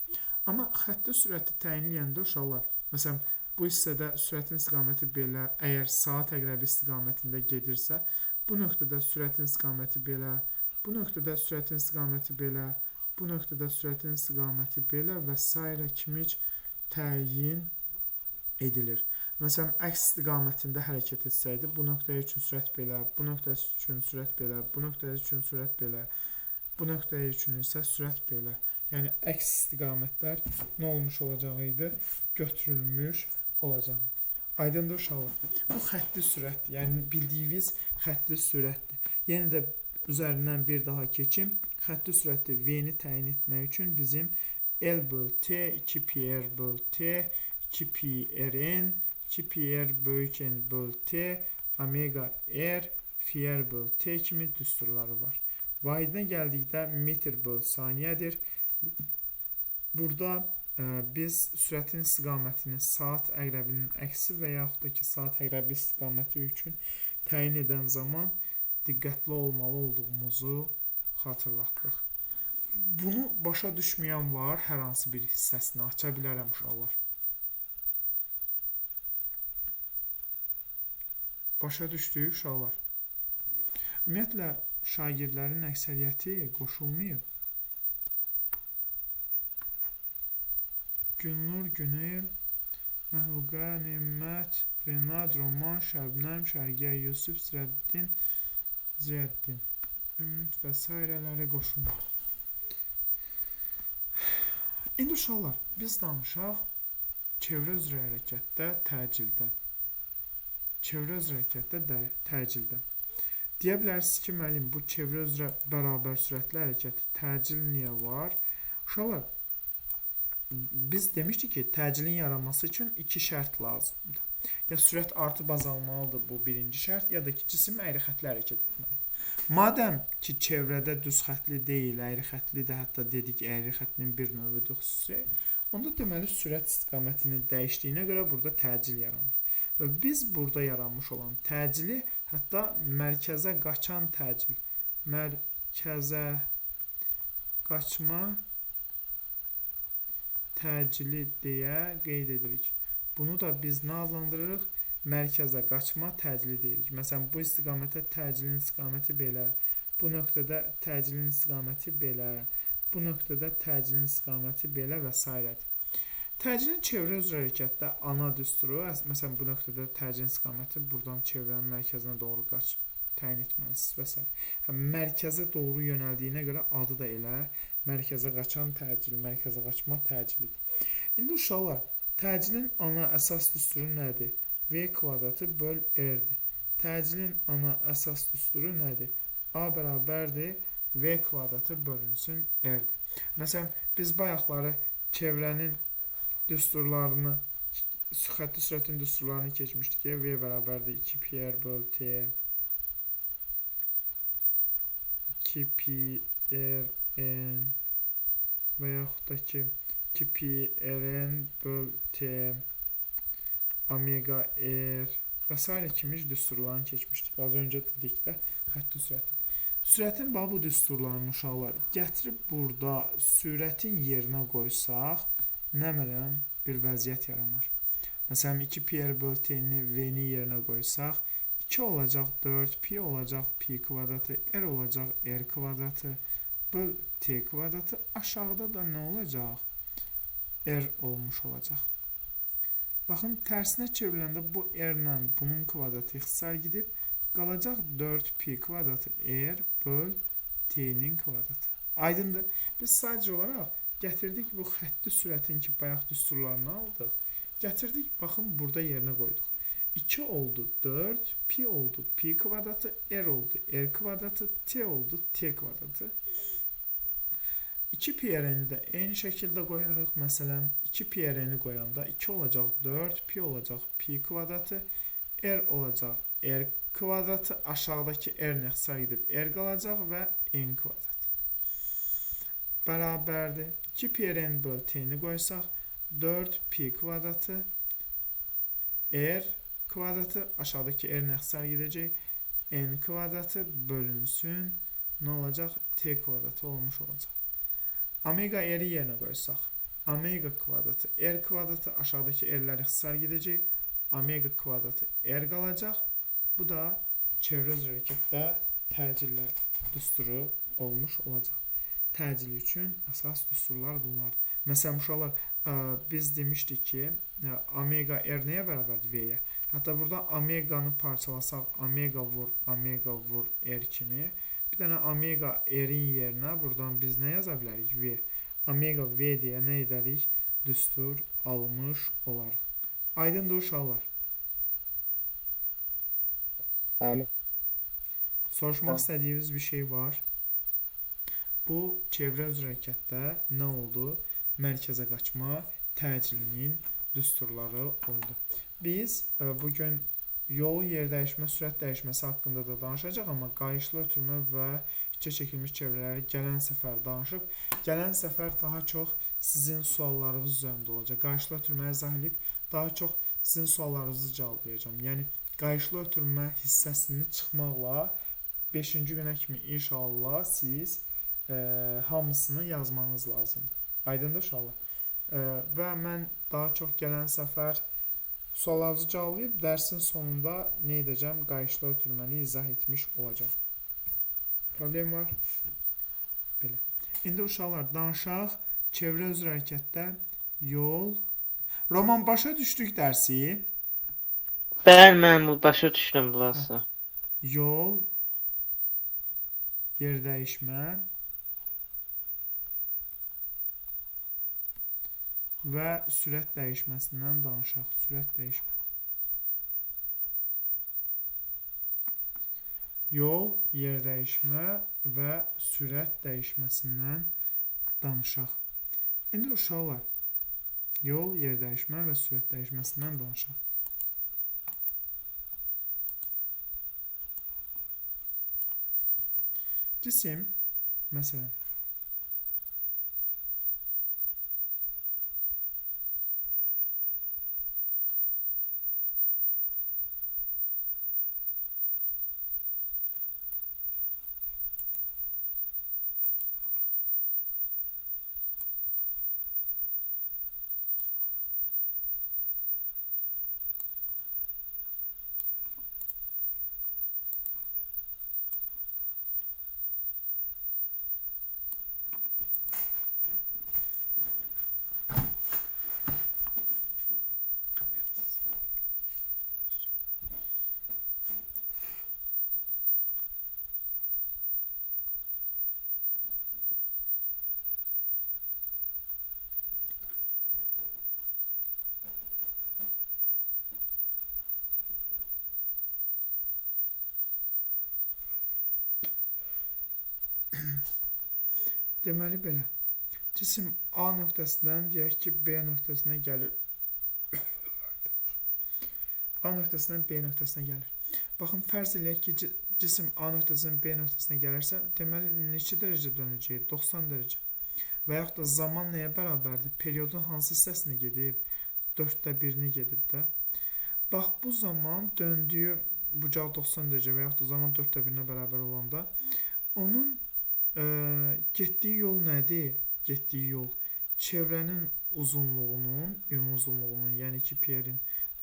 Amma xətti sürəti təyin eləyəndə uşaqlar, məsələn, bu hissədə sürətin istiqaməti belə, əgər saat əqrəbi istiqamətində gedirsə, bu nöqtədə sürətin istiqaməti belə, bu nöqtədə sürətin istiqaməti belə, bu nöqtədə sürətin istiqaməti belə və sairə kimi təyin edilir. Məsələn, əks istiqamətində hərəkət etsəydi, bu nöqtə üçün sürət belə, bu nöqtə üçün sürət belə, bu nöqtə üçün sürət belə, bu nöqtə üçün isə sürət belə. Yəni, əks istiqamətlər nə olmuş olacaq idi? Götürülmüş olacaq idi. Aydındır uşaqlar. Bu xətti sürətdir. Yəni, bildiyiniz xətti sürətdir. Yenə də üzərindən bir daha keçim. Xətti sürəti V-ni təyin etmək üçün bizim L böl T, 2 pi R böl T, 2 pi R N, 2 pi R böyük N böl T, omega R, fi R böl T kimi düsturları var. Vahidinə gəldikdə metr böl saniyədir. Burada biz sürətin istiqamətini saat əqrəbinin əksi və yaxud da ki, saat əqrəbi istiqaməti üçün təyin edən zaman diqqətli olmalı olduğumuzu xatırlatdıq. Bunu başa düşməyən var, hər hansı bir hissəsini aça bilərəm uşaqlar. Başa düşdük uşaqlar. Ümumiyyətlə, şagirdlərin əksəriyyəti qoşulmayıb. Günnur, Günel, Məhluqə, Nemət, Renad, Roman, Şəbnəm, Şərqiyə, Yusuf, Sirəddin, Ziyəddin, Ümid və sairələri qoşulur. İndi uşaqlar, biz danışaq çevrə üzrə hərəkətdə təcildən. Çevrə üzrə hərəkətdə təcildən. Deyə bilərsiniz ki, müəllim, bu çevrə üzrə bərabər sürətli hərəkət təcil niyə var? Uşaqlar, biz demişdik ki, təcilin yaranması üçün iki şərt lazımdır. Ya sürət artıb azalmalıdır, bu birinci şərt, ya da ki, cisim əyri xətli hərəkət etməlidir. Madəm ki, çevrədə düz xətli deyil, əyri xətlidir, hətta dedik əyri xətlinin bir növüdür xüsusi, onda deməli sürət istiqamətini dəyişdiyinə görə burada təcil yaranır. Və biz burada yaranmış olan təcili, hətta mərkəzə qaçan təcil, mərkəzə qaçma təcili deyə qeyd edirik. Bunu da biz nə adlandırırıq? Mərkəzə qaçma təcili deyirik. Məsələn, bu istiqamətə təcilin istiqaməti belə, bu nöqtədə təcilin istiqaməti belə, bu nöqtədə təcilin istiqaməti belə və s. Təcilin çevrə üzrə hərəkətdə ana düsturu, məsələn, bu nöqtədə təcilin istiqaməti buradan çevrənin mərkəzinə doğru qaçır. təyin etməlisiniz və s. Hə, mərkəzə doğru yönəldiyinə görə adı da elə mərkəzə qaçan təcil, mərkəzə qaçma təcilidir. İndi uşaqlar, təcilin ana əsas düsturu nədir? V kvadratı böl R-dir. Təcilin ana əsas düsturu nədir? A bərabərdir V kvadratı bölünsün R-dir. Məsələn, biz bayaqları çevrənin düsturlarını, xətti sürətin düsturlarını keçmişdik ki, V bərabərdir 2 pi R böl T, 2 pi R N və yaxud da ki 2 pi R N böl T, omega R və s. kimi düsturlarını keçmişdik. Az öncə dedik də xətti sürətin. Sürətin bax bu düsturlarını uşaqlar gətirib burada sürətin yerinə qoysaq, nə mələm bir vəziyyət yaranar. Məsələn, 2 pi r böl t-ni v-nin yerinə qoysaq, 2 olacaq 4, pi olacaq pi kvadratı, r olacaq r kvadratı, böl t kvadratı, aşağıda da nə olacaq? R olmuş olacaq. Baxın, tərsinə çevriləndə bu r ilə bunun kvadratı ixtisar gedib, qalacaq 4 pi kvadratı r böl t-nin kvadratı. Aydındır? Biz sadəcə olaraq gətirdik bu xətti sürətin ki, bayaq düsturlarını aldıq. Gətirdik, baxın, burada yerinə qoyduq. 2 oldu 4, pi oldu pi kvadratı, r oldu r kvadratı, t oldu t kvadratı. 2 pi r-ni də eyni şəkildə qoyarıq. Məsələn, 2 pi r-ni qoyanda 2 olacaq 4, pi olacaq pi kvadratı, r olacaq r kvadratı, aşağıdakı r-ni ixtisar edib r qalacaq və n kvadrat. Bərabərdir. 2 pi r-ni böl t-ni qoysaq 4 pi kvadratı r kvadratı, aşağıdakı r-ni ixtisar edəcək, n kvadratı bölünsün, nə olacaq? T kvadratı olmuş olacaq. Omega r-i yerinə qoysaq, omega kvadratı r kvadratı, aşağıdakı r-lər ixtisar gedəcək, omega kvadratı r qalacaq. Bu da çevrə üzrə hərəkətdə təcillər düsturu olmuş olacaq. Təcil üçün əsas düsturlar bunlardır. Məsələn, uşaqlar, biz demişdik ki, omega r nəyə bərabərdir? V-yə. Hətta burada omeganı parçalasaq, omega vur r kimi. Bir dənə omega r-in yerinə buradan biz nə yaza bilərik? V. Omega V deyə nə edərik? Düstur almış olarıq. Aydındır uşaqlar? Bəli. Soruşmaq istədiyiniz bir şey var? Bu, çevrə üzrə hərəkətdə nə oldu? Mərkəzə qaçma təcilinin düsturları oldu. Biz bugün yol, yer dəyişmə, sürət dəyişməsi haqqında da danışacaq, amma qayışlı ötürmə və içə çəkilmiş çevrələri gələn səfər danışıb. Gələn səfər daha çox sizin suallarınız üzərində olacaq. Qayışlı ötürməyi izah edib, daha çox sizin suallarınızı cavablayacağam. Yəni, qayışlı ötürmə hissəsini çıxmaqla 5-ci günə kimi inşallah siz hamısını yazmanız lazımdır. Aydındır uşaqlar? Və mən daha çox gələn səfər suallarınızı cavablayıb dərsin sonunda nə edəcəm? Qayışlı ötürməni izah etmiş olacağam. Problem var? Belə. İndi uşaqlar danışaq çevrə üzrə hərəkətdə yol. Roman, başa düşdük dərsi. Bəli, mən bu başa düşdüm bunası. Yol, yer dəyişmə və sürət dəyişməsindən danışaq. Sürət dəyişmə. Yol, yer dəyişmə və sürət dəyişməsindən danışaq. İndi uşaqlar, yol, yer dəyişmə və sürət dəyişməsindən danışaq. Cisim, məsələn, Deməli belə. Cisim A nöqtəsindən deyək ki, B nöqtəsinə gəlir. A nöqtəsindən B nöqtəsinə gəlir. Baxın, fərz eləyək ki, cisim A nöqtəsindən B nöqtəsinə gəlirsə, deməli neçə dərəcə dönəcək? 90 dərəcə. Və yaxud da zaman nəyə bərabərdir? Periodun hansı hissəsini gedib? 4də 1-ni gedib də. Bax, bu zaman döndüyü bucaq 90 dərəcə və yaxud da zaman 4də 1-nə bərabər olanda onun getdiyi yol nədir? Getdiyi yol çevrənin uzunluğunun, ümumi uzunluğunun, yəni 2 pi-rin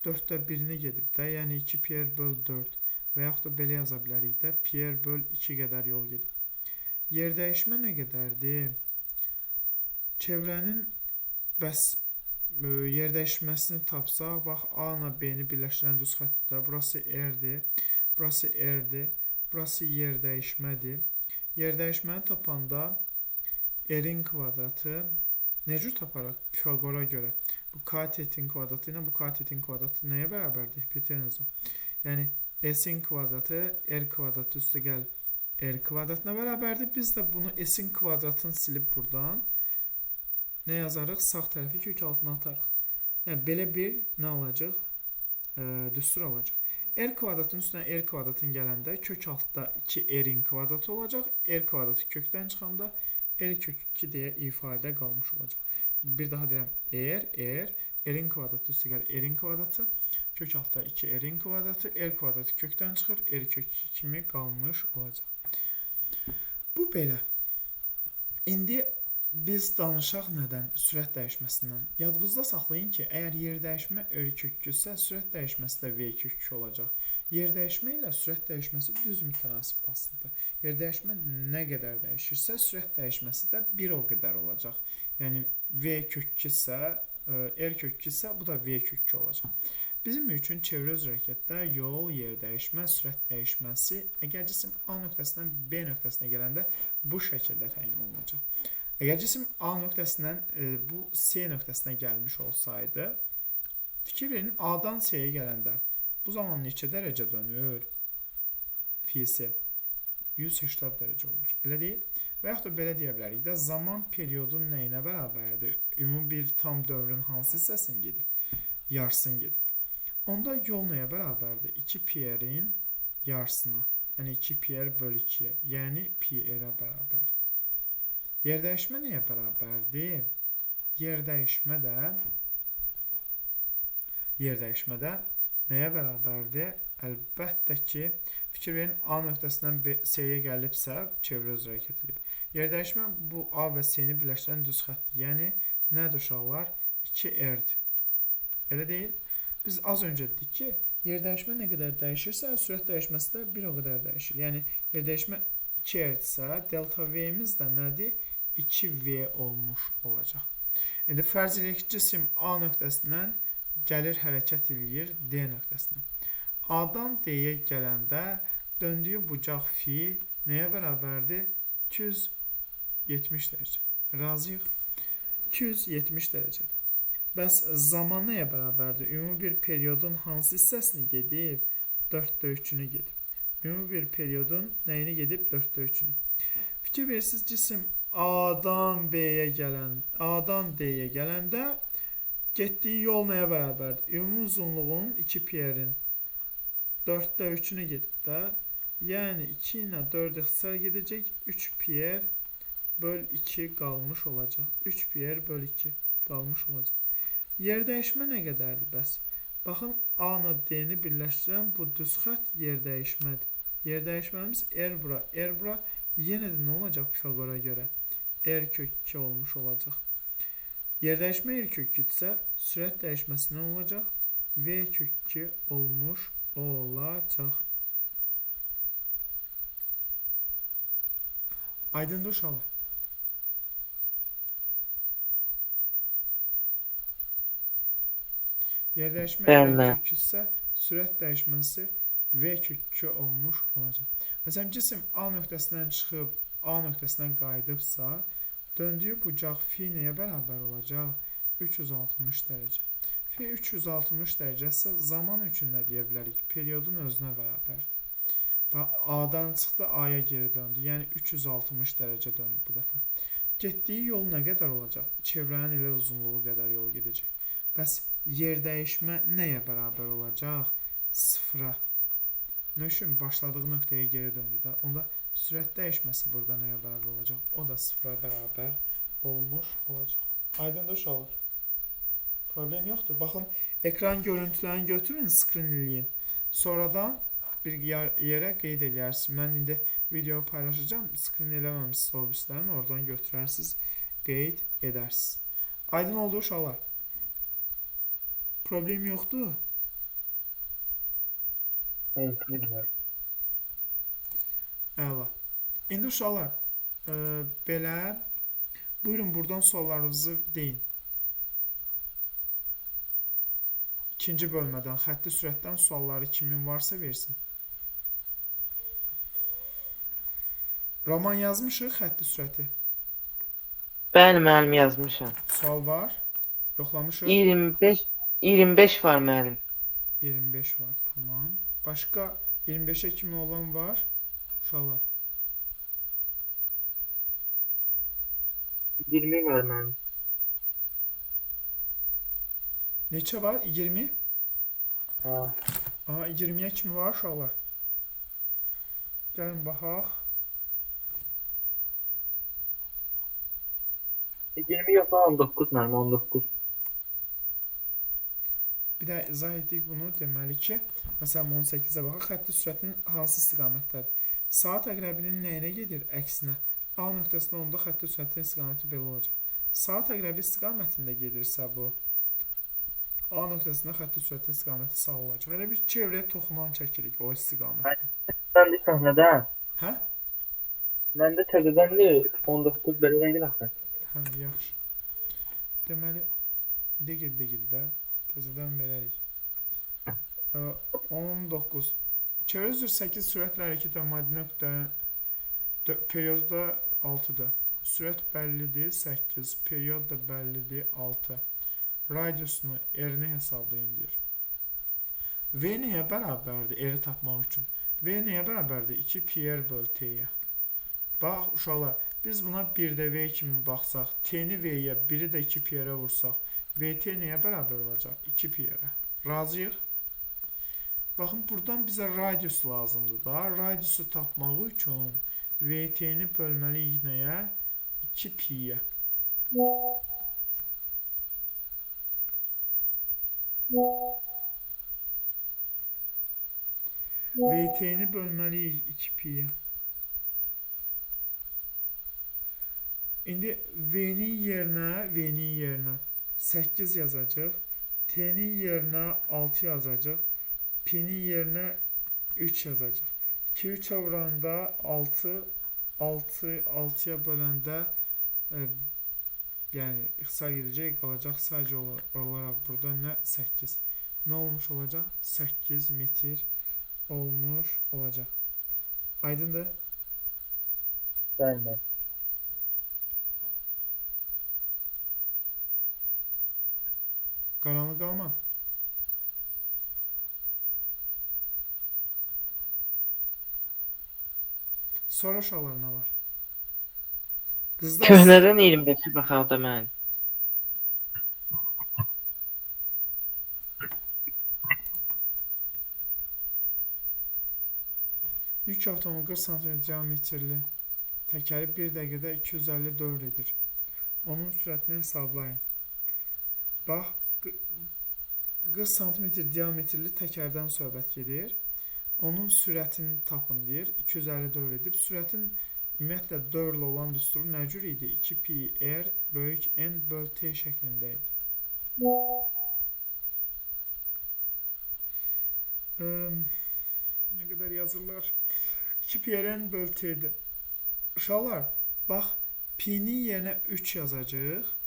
4də 1-ni gedib də, yəni 2 pi böl 4 və yaxud da belə yaza bilərik də, pi böl 2 qədər yol gedib. Yerdəyişmə nə qədərdir? Çevrənin bəs yerdəyişməsini tapsaq, bax A ilə B-ni birləşdirən düz xətdir də, burası R-dir, burası R-dir, burası yerdəyişmədir. Yerdəyişməni tapanda R-in kvadratı nə cür taparaq? Pifaqora görə. Bu katetin kvadratı ilə bu katetin kvadratı nəyə bərabərdir? Hipotenuza. Yəni S-in kvadratı R kvadratı üstə gəl R kvadratına bərabərdir. Biz də bunu S-in kvadratını silib buradan nə yazarıq? Sağ tərəfi kök altına atarıq. Yəni belə bir nə alacaq? Düstur alacaq. R kvadratın üstünə R kvadratın gələndə kök altda 2 R-in kvadratı olacaq. R kvadratı kökdən çıxanda R kök 2 deyə ifadə qalmış olacaq. Bir daha deyirəm, R, R, R-in kvadratı üstə gəl R-in kvadratı, kök altda 2 R-in kvadratı, R kvadratı kökdən çıxır, R kök 2 kimi qalmış olacaq. Bu belə. İndi biz danışaq nədən? Sürət dəyişməsindən. Yadınızda saxlayın ki, əgər yerdəyişmə R kök 2 isə sürət dəyişməsi də V kök 2 olacaq. Yerdəyişmə ilə sürət dəyişməsi düz mütənasib aslında. Yerdəyişmə nə qədər dəyişirsə, sürət dəyişməsi də bir o qədər olacaq. Yəni V kök 2 isə, R kök 2 isə bu da V kök 2 olacaq. Bizim üçün çevrə üzrə hərəkətdə yol, yerdəyişmə, sürət dəyişməsi əgər cisim A nöqtəsindən B nöqtəsinə gələndə bu şəkildə təyin olunacaq. Əgər cisim A nöqtəsindən bu C nöqtəsinə gəlmiş olsaydı, fikir verin A-dan C-yə gələndə bu zaman neçə dərəcə dönür? Fisi 180 dərəcə olur. Elə deyil? Və yaxud da belə deyə bilərik də, zaman periodun nəyinə bərabərdir? Ümumi bir tam dövrün hansı hissəsini gedib? Yarısını gedib. Onda yol nəyə bərabərdir? 2 pi-rin yarısına. Yəni 2 pi r böl 2-yə. Yəni pi r-ə bərabərdir. Yerdəyişmə nəyə bərabərdir? Yerdəyişmə də nəyə bərabərdir? Əlbəttə ki, fikir verin, A nöqtəsindən C-yə gəlibsə, çevrə üzrə hərəkət edib. Yerdəyişmə bu A və C-ni birləşdirən düz xəttdir. Yəni, nədir uşaqlar? 2R-dir. Elə deyil? Biz az öncə dedik ki, yerdəyişmə nə qədər dəyişirsə, sürət dəyişməsi də bir o qədər dəyişir. Yəni, yerdəyişmə 2R-dirsə, delta V-miz də nədir? 2V olmuş olacaq. İndi fərz eləyək ki, cisim A nöqtəsindən gəlir, hərəkət eləyir D nöqtəsinə. A-dan D-yə gələndə döndüyü bucaq fi nəyə bərabərdir? 270 dərəcə. Razıyıq? 270 dərəcədir. Bəs zaman nəyə bərabərdir? Ümumi bir periodun hansı hissəsini gedib? 4də 3-ünü gedib. Ümumi bir periodun nəyini gedib? 4də 3-ünü. Fikir verirsiniz, cisim A-dan B-yə gələn, A-dan D-yə gələndə getdiyi yol nəyə bərabərdir? Ümumi uzunluğunun 2 pi-rin 4də 3-ünü gedib də. Yəni 2 ilə 4 ixtisar gedəcək. 3 pi r böl 2 qalmış olacaq. 3 pi r böl 2 qalmış olacaq. Yerdəyişmə nə qədərdir bəs? Baxın, A ilə D-ni birləşdirən bu düz xətt yerdəyişmədir. Yerdəyişməmiz R bura, R bura. Yenə də nə olacaq Pifaqora görə? R kök 2 olmuş olacaq. Yerdəyişmə R kök 2-dirsə, sürət dəyişməsi nə olacaq? V kök 2 olmuş olacaq. Aydındır uşaqlar? Yerdəyişmə R kök 2-dirsə, sürət dəyişməsi V kök 2 olmuş olacaq. Məsələn, cisim A nöqtəsindən çıxıb A nöqtəsindən qayıdıbsa, döndüyü bucaq fi nəyə bərabər olacaq? 360 dərəcə. Fi 360 dərəcəsə zaman üçün nə deyə bilərik? Periodun özünə bərabərdir. Və A-dan çıxdı, A-ya geri döndü. Yəni 360 dərəcə dönüb bu dəfə. Getdiyi yol nə qədər olacaq? Çevrənin elə uzunluğu qədər yol gedəcək. Bəs yer dəyişmə nəyə bərabər olacaq? 0-a. Nə üçün? Başladığı nöqtəyə geri döndü də. Onda sürət dəyişməsi burada nəyə bərabər olacaq? O da 0-a bərabər olmuş olacaq. Aydındır uşaqlar? Problem yoxdur. Baxın, ekran görüntülərini götürün, screen eləyin. Sonradan bir yerə qeyd eləyərsiniz. Mən indi videomu paylaşacağam. Screen eləməmişsiniz o birislərini, oradan götürərsiniz, qeyd edərsiniz. Aydın oldu uşaqlar? Problem yoxdur? Evet. Əla. İndi uşaqlar, belə buyurun buradan suallarınızı deyin. İkinci bölmədən, xətti sürətdən sualları kimin varsa versin. Roman yazmışıq xətti sürəti. Bəli müəllim yazmışam. Sual var. Yoxlamışıq. 25 var müəllim. 25 var, tamam. Başqa 25-ə kimi olan var? Uşaqlar. 20 var müəllim. Neçə var? 20? Ha. Aha, 20-yə kimi var uşaqlar? Gəlin baxaq. 20 yox, 19 müəllim, 19. Bir də izah etdik bunu. Deməli ki, məsələn 18-ə baxaq. Xətti sürətin hansı istiqamətdədir? Saat əqrəbinin nəyinə gedir? Əksinə. A nöqtəsində onda xətti sürətin istiqaməti belə olacaq. Saat əqrəbi istiqamətində gedirsə bu, A nöqtəsində xətti sürətin istiqaməti sağ olacaq. Elə bir çevrəyə toxunan çəkirik o istiqamətdə. Mən də səhnədə. Hə? Mən də təzədəndir 19 belə deyil axı. Hə, yaxşı. Deməli, digil də təzədən verərik. 19. Çevrə üzrə 8 sürətlə hərəkət edən maddi nöqtənin periodu da 6-dır. Sürət bəllidir 8, period da bəllidir 6. Radiusunu, R-ni hesablayın deyir. V nəyə bərabərdir R-i tapmaq üçün? V nəyə bərabərdir? 2 pi R böl T-yə. Bax, uşaqlar, biz buna bir də V kimi baxsaq, T-ni V-yə, biri də 2 pi R-ə vursaq, VT nəyə bərabər olacaq? 2 pi R-ə. Razıyıq? Baxın, buradan bizə radius lazımdır da. Radiusu tapmaq üçün VT-ni bölməliyik nəyə? 2 pi-yə. VT-ni bölməliyik 2 pi-yə. İndi V-nin yerinə 8 yazacağıq. T-nin yerinə 6 yazacağıq. P-nin yerinə 3 yazacağıq. 2 3-ə vuranda 6, 6 6-ya böləndə yəni ixtisar gedəcək, qalacaq sadəcə olaraq burada nə? 8. Nə olmuş olacaq? 8 metr olmuş olacaq. Aydındır? Bəli. Qaranlıq qalmadı. Sonra uşaqlar nə var? Qızlar Köhnədən 25-ə baxaq da müəllim. Yük avtomobil 40 sm diametrli təkəri 1 dəqiqədə 250 dövr edir. Onun sürətini hesablayın. Bax, 40 sm diametrli təkərdən söhbət gedir. Onun sürətini tapın deyir. 250 dövr edib. Sürətin ümumiyyətlə dövrlə olan düsturu nə cür idi? 2 pi r böyük n böl t şəklində idi. Nə qədər yazırlar? 2 pi r n böl t-dir. Uşaqlar, bax, pi-nin yerinə 3 yazacağıq.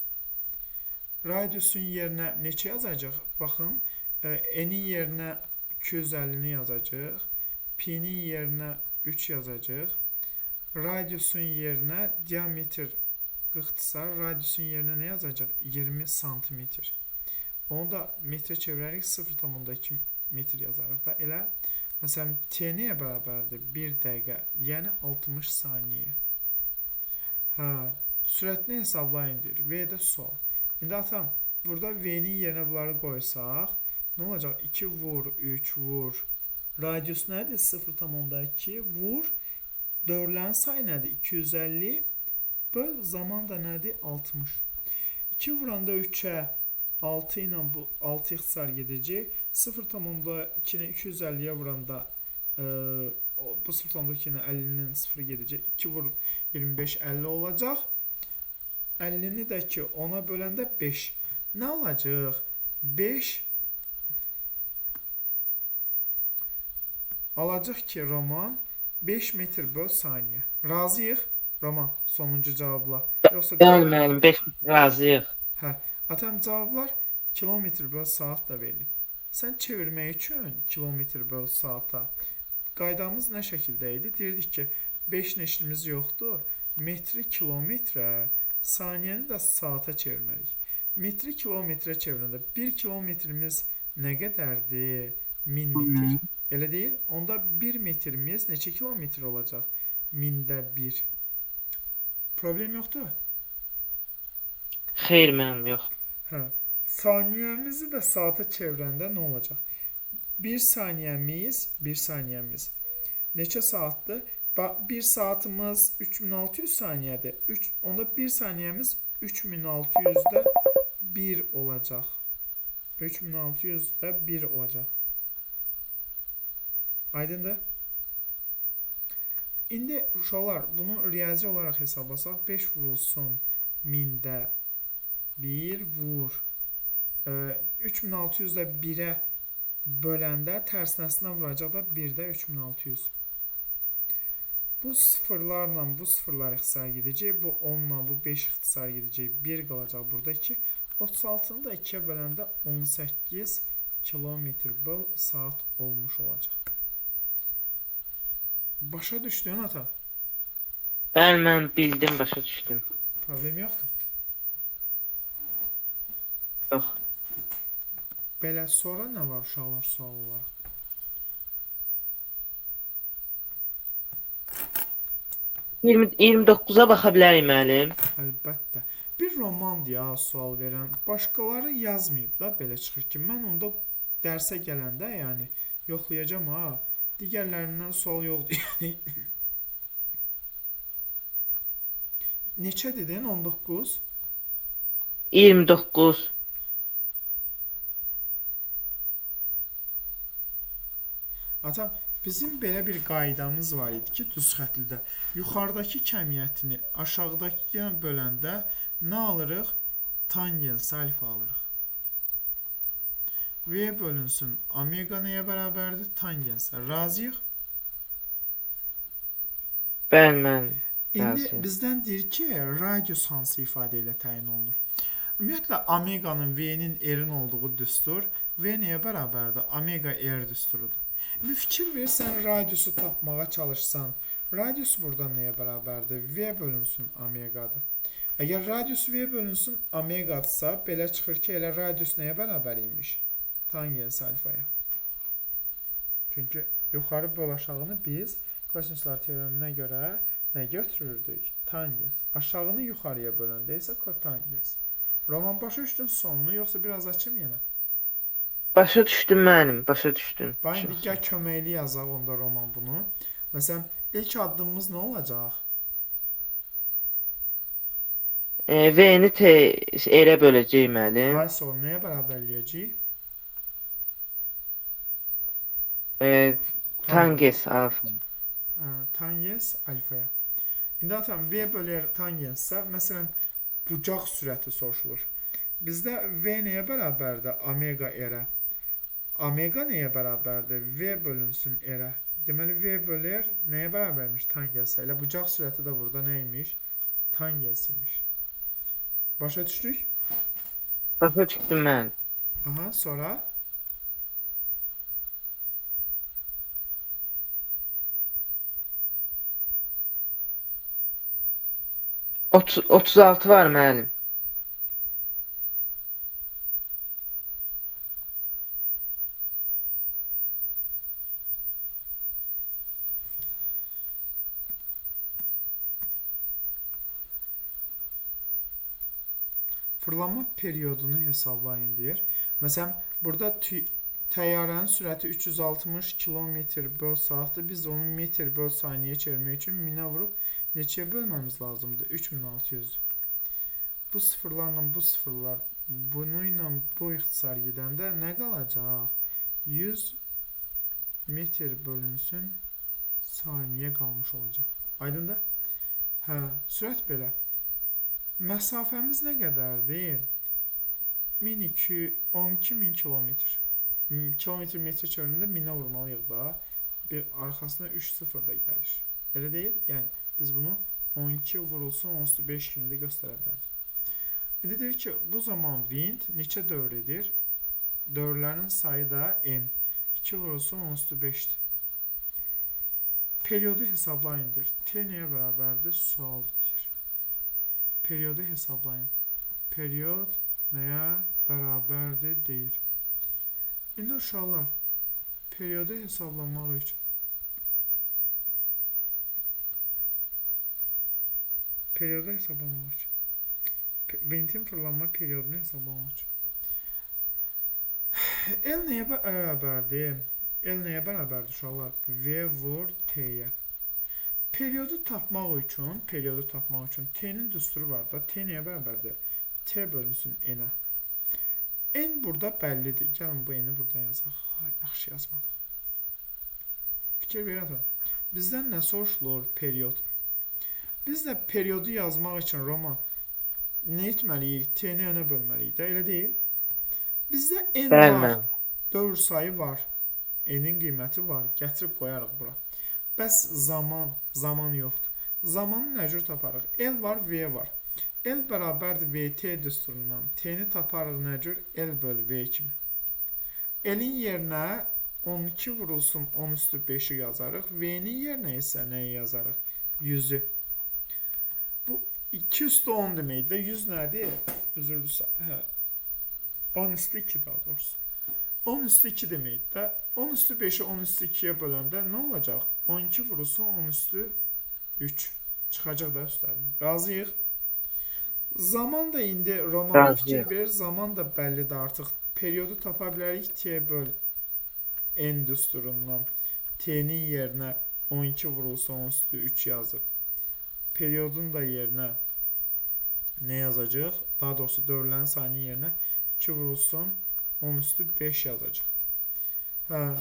Radiusun yerinə neçə yazacağıq? Baxın, n-in yerinə 250-ni yazacağıq. Pi-nin yerinə 3 yazacağıq. Radiusun yerinə diametr 40-dırsa, radiusun yerinə nə yazacaq? 20 santimetr. Onu da metrə çevirərik, 0,2 metr yazarıq da. Elə, məsələn, T nəyə bərabərdir? 1 dəqiqə, yəni 60 saniyə. Hə, Sürətini hesablayın deyir. V-də sual. İndi atam, burada V-nin yerinə bunları qoysaq, nə olacaq? 2 vur, 3 vur. Radius nədir? 0,2 vur. Dörlən sayı nədir? 250. Böl zaman da nədir? 60. 2 vuranda 3-ə 6 ilə bu 6 ixtisar gedəcək. 0,2 ilə 250-yə vuranda bu 0,2 ilə 50-nin 0 gedəcək. 2 vur 25 50 olacaq. 50-ni də ki 10-a böləndə 5. Nə olacaq? 5 alacaq ki Roman 5 metr böl saniyə. Razıyıq Roman sonuncu cavabla. Yoxsa Bəli müəllim, 5 razıyıq. Hə, atam cavablar kilometr böl saat da verilib. Sən çevirmək üçün kilometr böl saata qaydamız nə şəkildə idi? Deyirdik ki, 5 neşlimiz yoxdur. Metri kilometrə, saniyəni də saata çevirməliyik. Metri kilometrə çevirəndə 1 kilometrimiz nə qədərdir? 1000 metr. Elə deyil? Onda 1 metrimiz neçə kilometr olacaq? 1000-də 1. Problem yoxdur? Xeyr müəllim, yox. Hə. Saniyəmizi də saata çevirəndə nə olacaq? 1 saniyəmiz, 1 saniyəmiz neçə saatdır? 1 saatımız 3600 saniyədir. 3, onda 1 saniyəmiz 3600-də 1 olacaq. 3600-də 1 olacaq. Aydındır? İndi uşaqlar bunu riyazi olaraq hesablasaq 5 vurulsun 1000-də 1 vur. 3600-də 1-ə böləndə tərsinəsinə vuracaq da 1-də 3600. Bu sıfırlarla bu sıfırlar ixtisar gedəcək. Bu 10-la bu 5 ixtisar gedəcək. 1 qalacaq burada 2. 36-nı da 2-yə böləndə 18 kilometr böl saat olmuş olacaq. Başa düşdün ata? Bəli müəllim, bildim, başa düşdüm. Problem yoxdur. Yox. Belə sonra nə var uşaqlar sual olaraq? 20 29-a baxa bilərik müəllim. Əlbəttə. Bir romandır ya sual verən. Başqaları yazmayıb da belə çıxır ki, mən onda dərsə gələndə, yəni yoxlayacağam ha. Digərlərindən sual yoxdur yəni. Neçə dedin? 19? 29. Atam, bizim belə bir qaydamız var idi ki, düz xətlidə yuxarıdakı kəmiyyətini aşağıdakıya böləndə nə alırıq? Tangens alfa alırıq. V bölünsün omega nəyə bərabərdir? Tangensə. Razıyıq? Bəli müəllim. İndi Razıyıq. bizdən deyir ki, radius hansı ifadə ilə təyin olunur? Ümumiyyətlə omeqanın V-nin R-in olduğu düstur V nəyə bərabərdir? Omega R düsturudur. İndi fikir ver, sən radiusu tapmağa çalışsan, radius burada nəyə bərabərdir? V bölünsün omeqadır. Əgər radius V bölünsün omeqadırsa, belə çıxır ki, elə radius nəyə bərabər imiş? Tangens alfaya. Çünki yuxarı böl aşağını biz kosinuslar teoreminə görə nə götürürdük? Tangens. Aşağını yuxarıya böləndə isə kotangens. Roman başa düşdün sonunu, yoxsa biraz açım yenə? Başa düşdüm müəllim, başa düşdüm. Bax indi gəl köməkli yazaq onda Roman bunu. Məsələn, ilk addımımız nə olacaq? V-ni T R-ə böləcəyik müəllim. Ay son nəyə bərabərləyəcəyik? Tangens alfa. Tangens alfaya. İndi atam V bölü R tangensə, məsələn, bucaq sürəti soruşulur. Bizdə V nəyə bərabərdir? Omega R-ə. Omega nəyə bərabərdir? V bölünsün R-ə. Deməli, V bölü R nəyə bərabərmiş? Tangensə. Elə bucaq sürəti də burada nə imiş? Tangens imiş. Başa düşdük? Başa düşdüm müəllim. Aha, sonra 30 36 var müəllim. Fırlanma periodunu hesablayın deyir. Məsələn, burada təyyarənin sürəti 360 km böl saatdır. Biz onu metr böl saniyə çevirmək üçün 1000-ə vurub neçəyə bölməmiz lazımdır? 3600. Bu sıfırlarla bu sıfırlar, bunu ilə bu ixtisar gedəndə nə qalacaq? 100 metr bölünsün saniyə qalmış olacaq. Aydındır? Hə, sürət belə. Məsafəmiz nə qədərdir? 1200, 12000 kilometr. Kilometr metrə çevirəndə 1000-ə vurmalıyıq da. Bir arxasına 3 sıfır da gəlir. Elə deyil? Yəni biz bunu 12 vurulsun 10 5 kimi də göstərə bilərik. İndi deyir ki, bu zaman vint neçə dövr edir? Dövrlərin sayı da n. 2 vurulsun 10 5-dir. Periodu hesablayın deyir. T nəyə bərabərdir? Sual deyir. Periodu hesablayın. Period nəyə bərabərdir deyir. İndi uşaqlar, periodu hesablamaq üçün vintin fırlanma periodunu hesablamaq üçün L nəyə bərabərdir? L nəyə bərabərdir uşaqlar? V vur T-yə. Periodu tapmaq üçün, T-nin düsturu var da. T nəyə bərabərdir? T bölünsün N-ə. N burada bəllidir. Gəlin bu N-i buradan yazaq. Ay, yaxşı yazmadıq. Fikir verin. Bizdən nə soruşulur? Period. Biz də periodu yazmaq üçün Roman nə etməliyik? T-ni N-ə bölməliyik də, elə deyil? Bizdə N Bəli, var. müəllim. Dövr sayı var. N-in qiyməti var. Gətirib qoyarıq bura. Bəs zaman yoxdur. Zamanı nə cür taparıq? L var, V var. L bərabərdir VT düsturundan. T-ni taparıq nə cür? L böl V kimi. L-in yerinə 12 vurulsun 10 üstü 5-i yazarıq. V-nin yerinə isə nəyi yazarıq? 100-ü. Bu 2 üstü 10 deməkdir. 100 nədir? Üzr istəyirəm. Hə. 10 üstü 2 daha doğrusu. 10 üstü 2 deməkdir də. 10 üstü 5-i 10 üstü 2-yə böləndə nə olacaq? 12 vurulsun 10 üstü 3. Çıxacaq da üstlərini. Razıyıq? Zaman da indi Roman Razıyıq. fikir verir. Zaman da bəllidir artıq. Periodu tapa bilərik. T böl N düsturundan. T-nin yerinə 12 vurulsun 10 üstü 3 yazıb. Periodun da yerinə nə yazacağıq? Daha doğrusu dövrlərin sayının yerinə 2 vurulsun 10 üstü 5 yazacaq. Hə.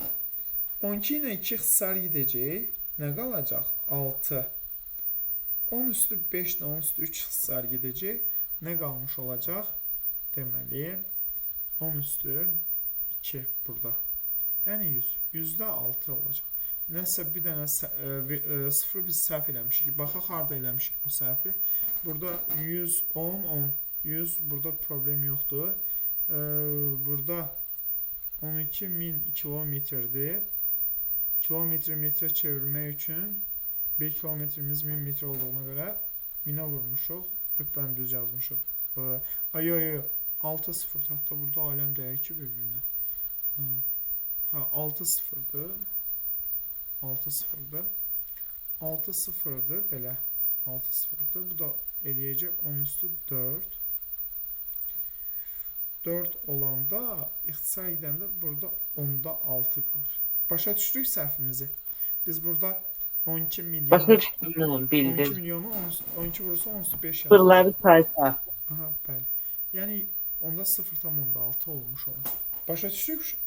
12 ilə 2 ixtisar gedəcək. Nə qalacaq? 6. 10 üstü 5 ilə 10 üstü 3 ixtisar gedəcək. Nə qalmış olacaq? Deməli, 10 üstü 2 burada. Yəni 100. 100-də 6 olacaq. Nəsə bir dənə sıfırı biz səhv eləmişik. Baxaq harda eləmişik o səhvi. Burada 100, 10, 10. 100 burada problem yoxdur. Burada 12.000 kilometrdir. Kilometri metrə çevirmək üçün 1 kilometrimiz 1000 metr olduğuna görə 1000-ə vurmuşuq. Düppən düz yazmışıq. Ay, yo, yo, yo. 6 0. Hətta burada aləm dəyir ki bir-birinə. Hə, hə 6 0-dır. 6 0-dır. 6 0-dır belə. 6 0-dır. Bu da eləyəcək 10 üstü 4. 4 olanda ixtisar edəndə burada 10-da 6 qalır. Başa düşdük səhvimizi. Biz burada 12 milyon Başa düşdüm müəllim, 12 bildim. milyonu 10, 12 vurursa 10 üstü 5 yazır. Sıfırları saysaq. Aha, bəli. Yəni onda 0,6 olmuş olacaq. Başa düşdük?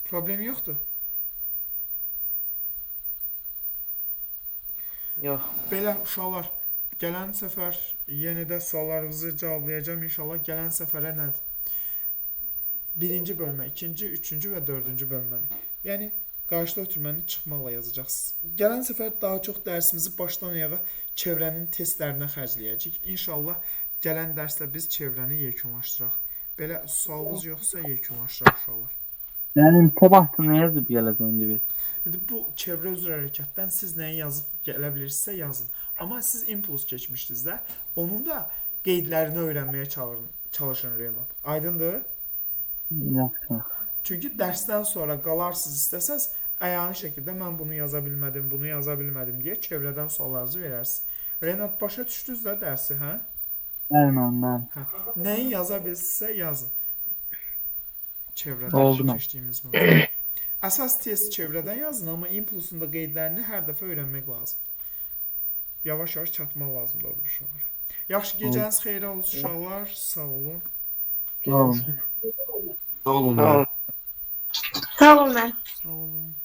Problem yoxdur. Yox. Belə uşaqlar, gələn səfər yenə də suallarınızı cavablayacağam inşallah. Gələn səfərə nədir? Birinci bölmə, ikinci, üçüncü və dördüncü bölməni. Yəni qarşıda ötürməni çıxmaqla yazacaqsınız. Gələn səfər daha çox dərsimizi başdan ayağa çevrənin testlərinə xərcləyəcəyik. İnşallah gələn dərsdə biz çevrəni yekunlaşdıraq. Belə sualınız yoxsa yekunlaşdıraq uşaqlar. Mənim sabah nə yazıb gələcəm indi biz? İndi bu çevrə üzrə hərəkətdən siz nəyi yazıb gələ bilirsinizsə yazın. Amma siz impuls keçmişdiniz də, onun da qeydlərini öyrənməyə çalışın Renat. Aydındır? Yaxşı. Çünki dərsdən sonra qalarsınız istəsəz, əyani şəkildə mən bunu yaza bilmədim, bunu yaza bilmədim deyə çevrədən suallarınızı verərsiniz. Renat başa düşdünüz də dərsi, hə? Bəli müəllim, bəli. Hə, nəyi yaza bilsinizsə yazın. Çevrədən Oldu müəllim. keçdiyimiz mövzu. Əsas test çevrədən yazın, amma impulsun da qeydlərini hər dəfə öyrənmək lazımdır. Yavaş-yavaş çatmaq lazımdır o bir uşaqlara. Yaxşı, gecəniz xeyrə olsun uşaqlar. Sağ olun. Sağ olun. Sağ olun. Sağ olun. müəllim. Sağ olun müəllim. Sağ olun.